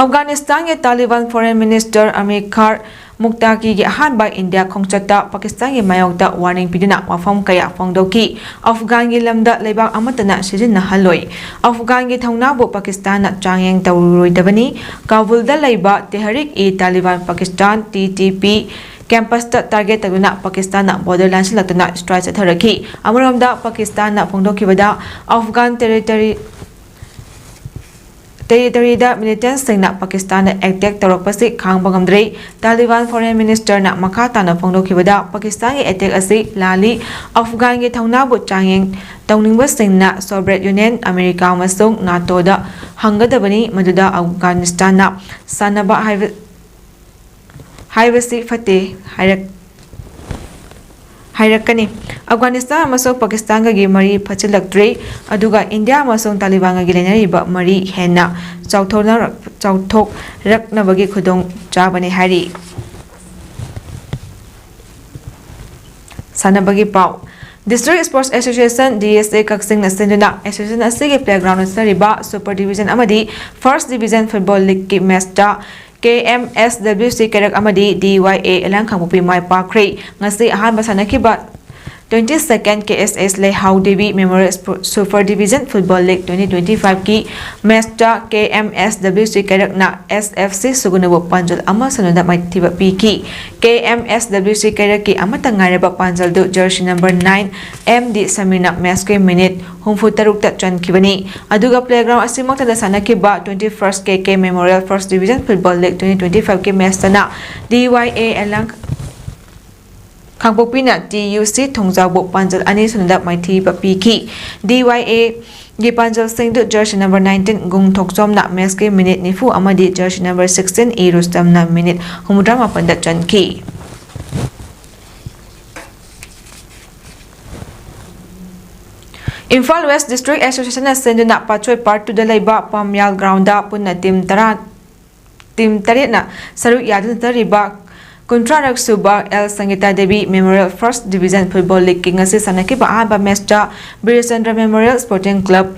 ꯑꯐꯒꯥꯅꯤꯁꯇꯥꯟꯒꯤ ꯇꯥꯂꯤꯕꯥꯟ foreign minister ꯑꯃꯤꯔ ꯈꯥꯟ ꯃꯨꯛꯇꯥꯀꯤꯒꯤ ꯑꯍꯥꯟꯕ ꯏꯟꯗꯤꯌꯥ ꯈꯣꯡꯆꯠꯇ ꯄꯥꯀꯤꯁꯇꯥꯟꯒꯤ ꯃꯥꯌꯣꯛꯇ warning ꯄꯤꯗꯨꯅ ꯋꯥꯐꯝ ꯀꯌꯥ ꯐꯣꯡꯗꯣꯛꯈꯤ꯫ ꯑꯐꯒꯥꯟꯒꯤ ꯂꯝꯗ ꯂꯩꯕꯥꯛ ꯑꯃꯠꯇꯅ ꯁꯤꯖꯤꯟꯅꯍꯜꯂꯣꯏ꯫ ꯑꯐꯒꯥꯟꯒꯤ ꯊꯧꯅꯥꯕꯨ ꯄꯥꯀꯤꯁꯇꯥꯟꯅ ꯆꯥꯡꯌꯦꯡ ꯇꯧꯔꯨꯔꯣꯏꯗꯕꯅꯤ꯫ ꯀꯥꯕꯨꯜꯗ ꯂꯩꯕ ꯇꯦꯍꯔꯤꯛ-ꯏ-ꯇꯥꯂꯤꯕꯥꯟ Pakistan, T T P, campusꯇ target ꯇꯧꯗꯨꯅ ꯄꯥꯀꯤꯁꯇꯥꯟꯅ border ꯂꯥꯟꯁꯤꯜꯂꯛꯇꯨꯅ strike ꯆꯠꯊꯔꯛꯈꯤ꯫ ꯑꯃꯔꯣꯝꯗ ꯄꯥꯀꯤꯁꯇꯥꯟꯅ ꯐꯣꯡꯗꯣꯛꯈꯤꯕꯗ, ꯑꯐꯒꯥꯟ territory territoryꯗ militantꯁꯤꯡꯅ ꯄꯥꯀꯤꯁꯇꯥꯟꯗ attack ꯇꯧꯔꯛꯄꯁꯤ ꯈꯥꯡꯕ ꯉꯝꯗ꯭ꯔꯦ꯫ ꯇꯥꯂꯤꯕꯥꯟ foreign ministerꯅ ꯃꯈꯥ ꯇꯥꯅ ꯐꯣꯡꯗꯣꯛꯈꯤꯕꯗ, ꯄꯥꯀꯤꯁꯇꯥꯟꯒꯤ attack ꯑꯁꯤ ꯂꯥꯜꯂꯤ꯫ ꯑꯐꯒꯥꯟꯒꯤ ꯊꯧꯅꯥꯕꯨ ꯆꯥꯡꯌꯦꯡ ꯇꯧꯅꯤꯡꯕꯁꯤꯡꯅ Soviet Union, ꯑꯃꯦꯔꯤꯀꯥ ꯑꯃꯁꯨꯡ NATOꯗ ꯍꯪꯒꯗꯕꯅꯤ, ꯃꯗꯨꯗ ꯑꯐꯒꯥꯅꯤꯁꯇꯥꯟꯅ ꯁꯥꯟꯅꯕ ꯍꯥꯏꯕ, ꯍꯥꯏꯕꯁꯤ ꯐꯠꯇꯦ ꯍꯥꯏꯔꯛ-, ꯍꯥꯏꯔꯛꯀꯅꯤ꯫ ꯑꯐꯒꯥꯅꯤꯁꯇꯥꯟ ꯑꯃꯁꯨꯡ ꯄꯥꯀꯤꯁꯇꯥꯟꯒꯒꯤ ꯃꯔꯤ ꯐꯠꯆꯤꯜꯂꯛꯇ꯭ꯔꯤ, ꯑꯗꯨꯒ ꯏꯟꯗꯤꯌꯥ ꯑꯃꯁꯨꯡ ꯇꯥꯂꯤꯕꯥꯟꯒꯒꯤ ꯂꯩꯅꯔꯤꯕ ꯃꯔꯤ ꯍꯦꯟꯅ ꯆꯥꯎꯊꯣꯛꯅꯔꯛ-, ꯆꯥꯎꯊꯣꯛꯔꯛꯅꯕꯒꯤ ꯈꯨꯗꯣꯡ ꯆꯥꯕꯅꯤ ꯍꯥꯏꯔꯤ꯫ ꯁꯥꯟꯅꯕꯒꯤ ꯄꯥꯎ꯫ District Sports Association, D S A, ꯀꯛꯆꯤꯡꯅ ꯁꯤꯟꯗꯨꯅ association ꯑꯁꯤꯒꯤ playground ꯆꯠꯆꯔꯤꯕ Super Division ꯑꯃꯗꯤ First Division Football Leagueꯀꯤ matchꯇ K M S W C ꯀꯩꯔꯛ ꯑꯃꯗꯤ D Y A ꯑꯦꯂꯥꯡ ꯀꯥꯡꯄꯣꯛꯄꯤ ꯃꯥꯏ ꯄꯥꯛꯈ꯭ꯔꯦ꯫ ꯉꯁꯤ ꯑꯍꯥꯟꯕ ꯁꯥꯟꯅꯈꯤꯕ Twenty second K S S Leihau Devi Memorial Sp- Super Division Football League twenty twenty five ꯀꯤ ꯃꯦꯆꯇ K M S W C ꯀꯩꯔꯛꯅ S F C ꯁꯨꯒꯨꯅꯕꯨ ꯄꯥꯟꯖꯜ ꯑꯃ ꯁꯅꯨꯗ ꯃꯥꯏꯊꯤꯕ ꯄꯤꯈꯤ꯫ K M S W C ꯀꯩꯔꯛꯀꯤ ꯑꯃꯠꯇ ꯉꯥꯏꯔꯕ ꯄꯥꯟꯖꯜꯗꯨ jersey number nine M D ꯁꯃꯤꯔꯅ ꯃꯦꯆꯀꯤ ꯃꯤꯅꯤꯠ ꯍꯨꯝꯐꯨ ꯇꯔꯨꯛꯇ ꯆꯟꯈꯤꯕꯅꯤ꯫ ꯑꯗꯨꯒ playground ꯑꯁꯤꯃꯛꯇꯗ ꯁꯥꯟꯅꯈꯤꯕ twenty first K K Memorial First Division Football League twenty twenty five ꯀꯤ ꯃꯦꯆꯇꯅ D Y A ꯑꯦꯂꯥꯡ ꯈꯥꯡꯄꯣꯛꯄꯤꯅ T U C ꯊꯣꯡꯖꯥꯎꯕꯨ ꯄꯥꯟꯖꯜ ꯑꯅꯤ ꯁꯨꯅꯗ ꯃꯥꯏꯊꯤꯕ ꯄꯤꯈꯤ꯫ D Y A ꯒꯤ ꯄꯥꯟꯖꯜꯁꯤꯡꯗꯨ ꯖꯔꯁꯤ ꯅꯝꯕꯔ ꯅꯥꯏꯟꯇꯤꯟ ꯒꯨꯡ ꯊꯣꯛꯆꯣꯝꯅ ꯃꯦꯆꯀꯤ ꯃꯤꯅꯤꯠ ꯅꯤꯐꯨ ꯑꯃꯗꯤ ꯖꯔꯁꯤ ꯅꯝꯕꯔ ꯁꯤꯛꯁꯇꯤꯟ ꯏ ꯔꯨꯁꯇꯝꯅ ꯃꯤꯅꯤꯠ ꯍꯨꯝꯐꯨꯇꯔꯥ ꯃꯥꯄꯟꯗ ꯆꯟꯈꯤ꯫ ꯏꯝꯐꯥꯜ ꯋꯦꯁ ꯗꯤꯁꯇ꯭ꯔꯤꯛ ꯑꯦꯁꯣꯁꯤꯌꯦꯁꯟꯅ ꯁꯤꯟꯗꯨꯅ ꯄꯥꯠꯁꯣꯏ ꯄꯥꯔꯠ ꯇꯨꯗ ꯂꯩꯕ ꯄꯥꯝꯌꯥꯜ ꯒ꯭ꯔꯥꯎꯟꯗ ꯄꯨꯟꯅ ꯇꯤꯝ ꯇꯔꯥ, ꯇꯤꯝ ꯇꯔꯦꯠꯅ ꯁꯔꯨꯛ ꯌꯥꯗꯨꯅ ꯆꯠꯊꯔꯤꯕ ꯀꯨꯟꯊ꯭ꯔꯥꯔꯛ ꯁꯨꯕ L Sangita Devi memorial first division football ꯂꯤꯒꯀꯤ ꯉꯁꯤ ꯁꯥꯟꯅꯈꯤꯕ ꯑꯍꯥꯟꯕ ꯃꯦꯆꯇ ꯕꯤꯔꯦꯆꯟꯗ꯭ꯔ ꯃꯦꯃꯣꯔꯤꯌꯦꯜ ꯁ꯭ꯄꯣꯔꯇꯤꯡ ꯀ꯭ꯂꯕ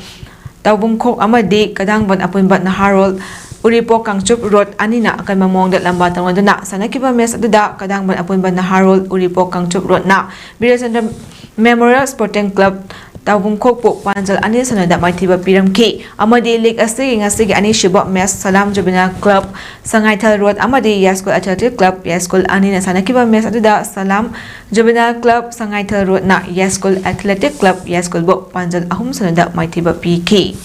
ꯇꯥꯎꯕꯨꯡꯈꯣꯛ ꯑꯃꯗꯤ ꯀꯗꯥꯡꯕꯟ ꯑꯄꯨꯟꯕ ꯅꯍꯥꯔꯣꯜ ꯎꯔꯤꯄꯣꯛ ꯀꯥꯡꯆꯨꯞ ꯔꯣꯗ ꯑꯅꯤꯅ ꯑꯀꯟꯕ ꯃꯑꯣꯡꯗ ꯂꯝꯕꯥ ꯇꯧꯅꯗꯨꯅ ꯁꯥꯟꯅꯈꯤꯕ ꯃꯦꯆ ꯑꯗꯨꯗ ꯀꯗꯥꯡꯕꯟ ꯑꯄꯨꯟꯕ ꯅꯍꯥꯔꯣꯜ ꯎꯔꯤꯄꯣꯛ ꯀꯥꯡꯆꯨꯞ ꯔꯣꯗꯅ ꯕꯤꯔꯦꯆꯟꯗ꯭ꯔ ꯃꯦꯃꯣꯔꯤꯌꯦꯜ ꯁ꯭ꯄꯣꯔꯇꯤꯡ ꯀ꯭ꯂꯕ ꯇꯥꯎꯕꯨꯡꯈꯣꯛꯄꯨ ꯄꯥꯟꯖꯜ ꯑꯅꯤ ꯁꯅꯗ ꯃꯥꯏꯊꯤꯕ ꯄꯤꯔꯝꯈꯤ ꯑꯃꯗꯤ ꯂꯤꯒ ꯑꯁꯤꯒꯤ ꯉꯁꯤꯒꯤ ꯑꯅꯤꯁꯨꯕ ꯃꯦꯆ ꯁꯂꯥꯝ ꯖꯨꯕꯤꯅꯥꯏꯜ ꯀ꯭ꯂꯕ ꯁꯉꯥꯏꯊꯦꯜ ꯔꯣꯗ ꯑꯃꯗꯤ ꯌꯥꯏꯁ꯭ꯀꯨꯜ ꯑꯦꯊꯂꯦꯇꯤꯛ ꯀ꯭ꯂꯕ ꯌꯥꯏꯁ꯭ꯀꯨꯜ ꯑꯅꯤꯅ ꯁꯥꯟꯅꯈꯤꯕ ꯃꯦꯆ ꯑꯗꯨꯗ ꯁꯂꯥꯝ ꯖꯨꯕꯤꯅꯥꯏꯜ ꯀ꯭ꯂꯕ ꯁꯉꯥꯏꯊꯦꯜ ꯔꯣꯗꯅ ꯌꯥꯏꯁ꯭ꯀꯨꯜ ꯑꯦꯊꯂꯦꯇꯤꯛ ꯀ꯭ꯂꯕ ꯌꯥꯏꯁ꯭ꯀꯨꯜꯕꯨ ꯄꯥꯟꯖꯜ ꯑꯍꯨꯝ ꯁꯅꯗ ꯃꯥꯏꯊꯤꯕ ꯄꯤꯈꯤ꯫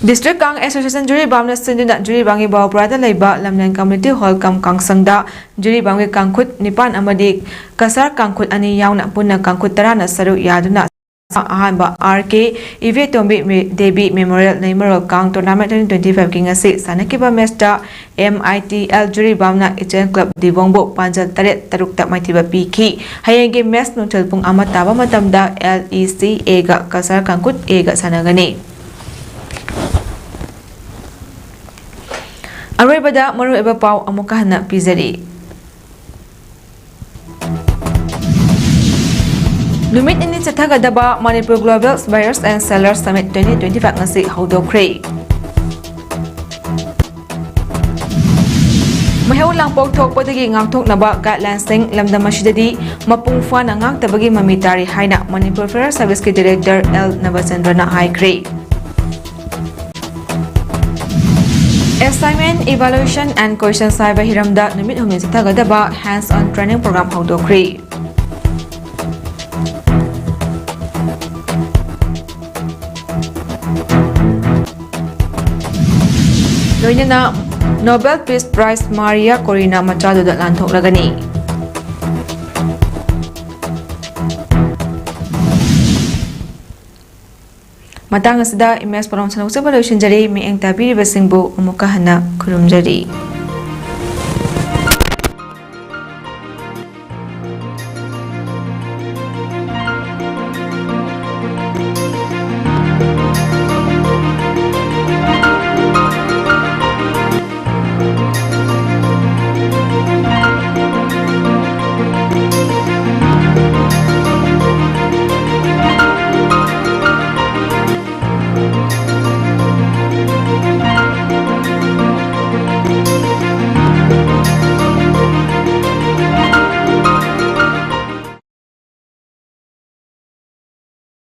ꯗꯤꯁꯇ꯭ꯔꯤꯛ ꯀꯥꯡ ꯑꯦꯁꯣꯁꯤꯌꯦꯁꯟ ꯖꯤꯔꯤꯕꯥꯝꯅ ꯁꯤꯟꯗꯨꯅ ꯖꯤꯔꯤꯕꯥꯝꯒꯤ ꯕꯥꯎꯕ꯭ꯔꯥꯗ ꯂꯩꯕ ꯂꯝꯂꯦꯟ ꯀꯝꯃ꯭ꯌꯨꯅꯤꯇꯤ ꯍꯣꯜ ꯀꯝ ꯀꯥꯡꯁꯪꯗ ꯖꯤꯔꯤꯕꯥꯝꯒꯤ ꯀꯥꯡꯈꯨꯠ ꯅꯤꯄꯥꯟ ꯑꯃꯗꯤ ꯀꯁꯥꯔ ꯀꯥꯡꯈꯨꯠ ꯑꯅꯤ ꯌꯥꯎꯅ ꯄꯨꯟꯅ ꯀꯥꯡꯈꯨꯠ ꯇꯔꯥꯅ ꯁꯔꯨꯛ ꯌꯥꯗꯨꯅ ꯑꯍꯥꯟꯕ ꯑꯥꯔ ꯀꯦ ꯏꯕꯦꯇꯣꯝꯕꯤ ꯃꯦ-, ꯗꯦꯕꯤ ꯃꯦꯃꯣꯔꯤꯌꯦꯜ ꯅꯩꯃꯔꯣꯜ ꯀꯥꯡ ꯇꯣꯔꯅꯥꯃꯦꯟ twenty twenty five ꯀꯤ ꯉꯁꯤ ꯁꯥꯟꯅꯈꯤꯕ ꯃꯦꯆꯇ M I T L ꯖꯤꯔꯤꯕꯥꯝꯅ ꯏꯆꯦꯜ ꯀ꯭ꯂꯕ ꯗꯤꯕꯣꯡꯕꯨ ꯄꯥꯟꯖꯜ ꯇꯔꯦꯠ ꯇꯔꯨꯛꯇ ꯃꯥꯏꯊꯤꯕ ꯄꯤꯈꯤ꯫ ꯍꯌꯦꯡꯒꯤ ꯃꯦꯆ ꯅꯨꯡꯊꯤꯜ ꯄꯨꯡ ꯑꯃ ꯇꯥꯕ ꯃꯇꯝꯗ L E C A ꯒ ꯀꯁꯥꯔ ꯀꯥꯡꯈꯨꯠ A ꯒ ꯁꯥꯟꯅꯒꯅꯤ꯫ ꯑꯔꯣꯏꯕꯗ ꯃꯔꯨꯑꯣꯏꯕ ꯄꯥꯎ ꯑꯃꯨꯛꯀ ꯍꯟꯅ ꯄꯤꯖꯔꯤ꯫ ꯅꯨꯃꯤꯠ ꯅꯤꯅꯤ ꯆꯠꯊꯒꯗꯕ Manipur Global Buyers and Sellers Summit twenty twenty five ꯉꯁꯤ ꯍꯧꯗꯣꯛꯈ꯭ꯔꯦ꯫ ꯏꯍꯧ ꯂꯥꯡꯄꯣꯛ ꯊꯣꯛꯄꯗꯒꯤ ꯉꯥꯛꯊꯣꯛꯅꯕ ꯒꯥꯏꯗꯂꯥꯏꯟꯁꯤꯡ ꯂꯝꯗꯝ ꯑꯁꯤꯗꯗꯤ ꯃꯄꯨꯡ ꯐꯥꯅ ꯉꯥꯛꯇꯕꯒꯤ ꯃꯃꯤ ꯇꯥꯔꯤ ꯍꯥꯏꯅ ꯃꯅꯤꯄꯨꯔ ꯐꯦꯌꯔ ꯁꯥꯔꯚꯤꯁꯀꯤ ꯗꯤꯔꯦꯛꯇꯔ ꯑꯦꯜ ꯅꯕꯆꯟꯗ꯭ꯔꯅ ꯍꯥꯏꯈ꯭ꯔꯦ꯫ Assignment, Evaluation and Questions ꯍꯥꯏꯕ ꯍꯤꯔꯝꯗ ꯅꯨꯃꯤꯠ ꯍꯨꯝꯅꯤ ꯆꯠꯊꯒꯗꯕ hands on training program ꯍꯧꯗꯣꯛꯈ꯭ꯔꯦ꯫ ꯂꯣꯏꯅꯅ Nobel Peace Prize Maria Corina Machado ꯗ ꯂꯥꯟꯊꯣꯛꯂꯒꯅꯤ꯫ ꯃꯇꯥꯡ ꯑꯁꯤꯗ ꯏꯃꯦꯖ ꯄꯣꯂꯣꯝ ꯁꯟꯗꯣꯛꯆꯕ ꯂꯣꯏꯁꯤꯟꯖꯔꯤ꯫ ꯃꯤꯠꯌꯦꯡ ꯇꯥꯕꯤꯔꯤꯕꯁꯤꯡꯕꯨ ꯑꯃꯨꯛꯀ ꯍꯟꯅ ꯈꯨꯔꯨꯝꯖꯔꯤ꯫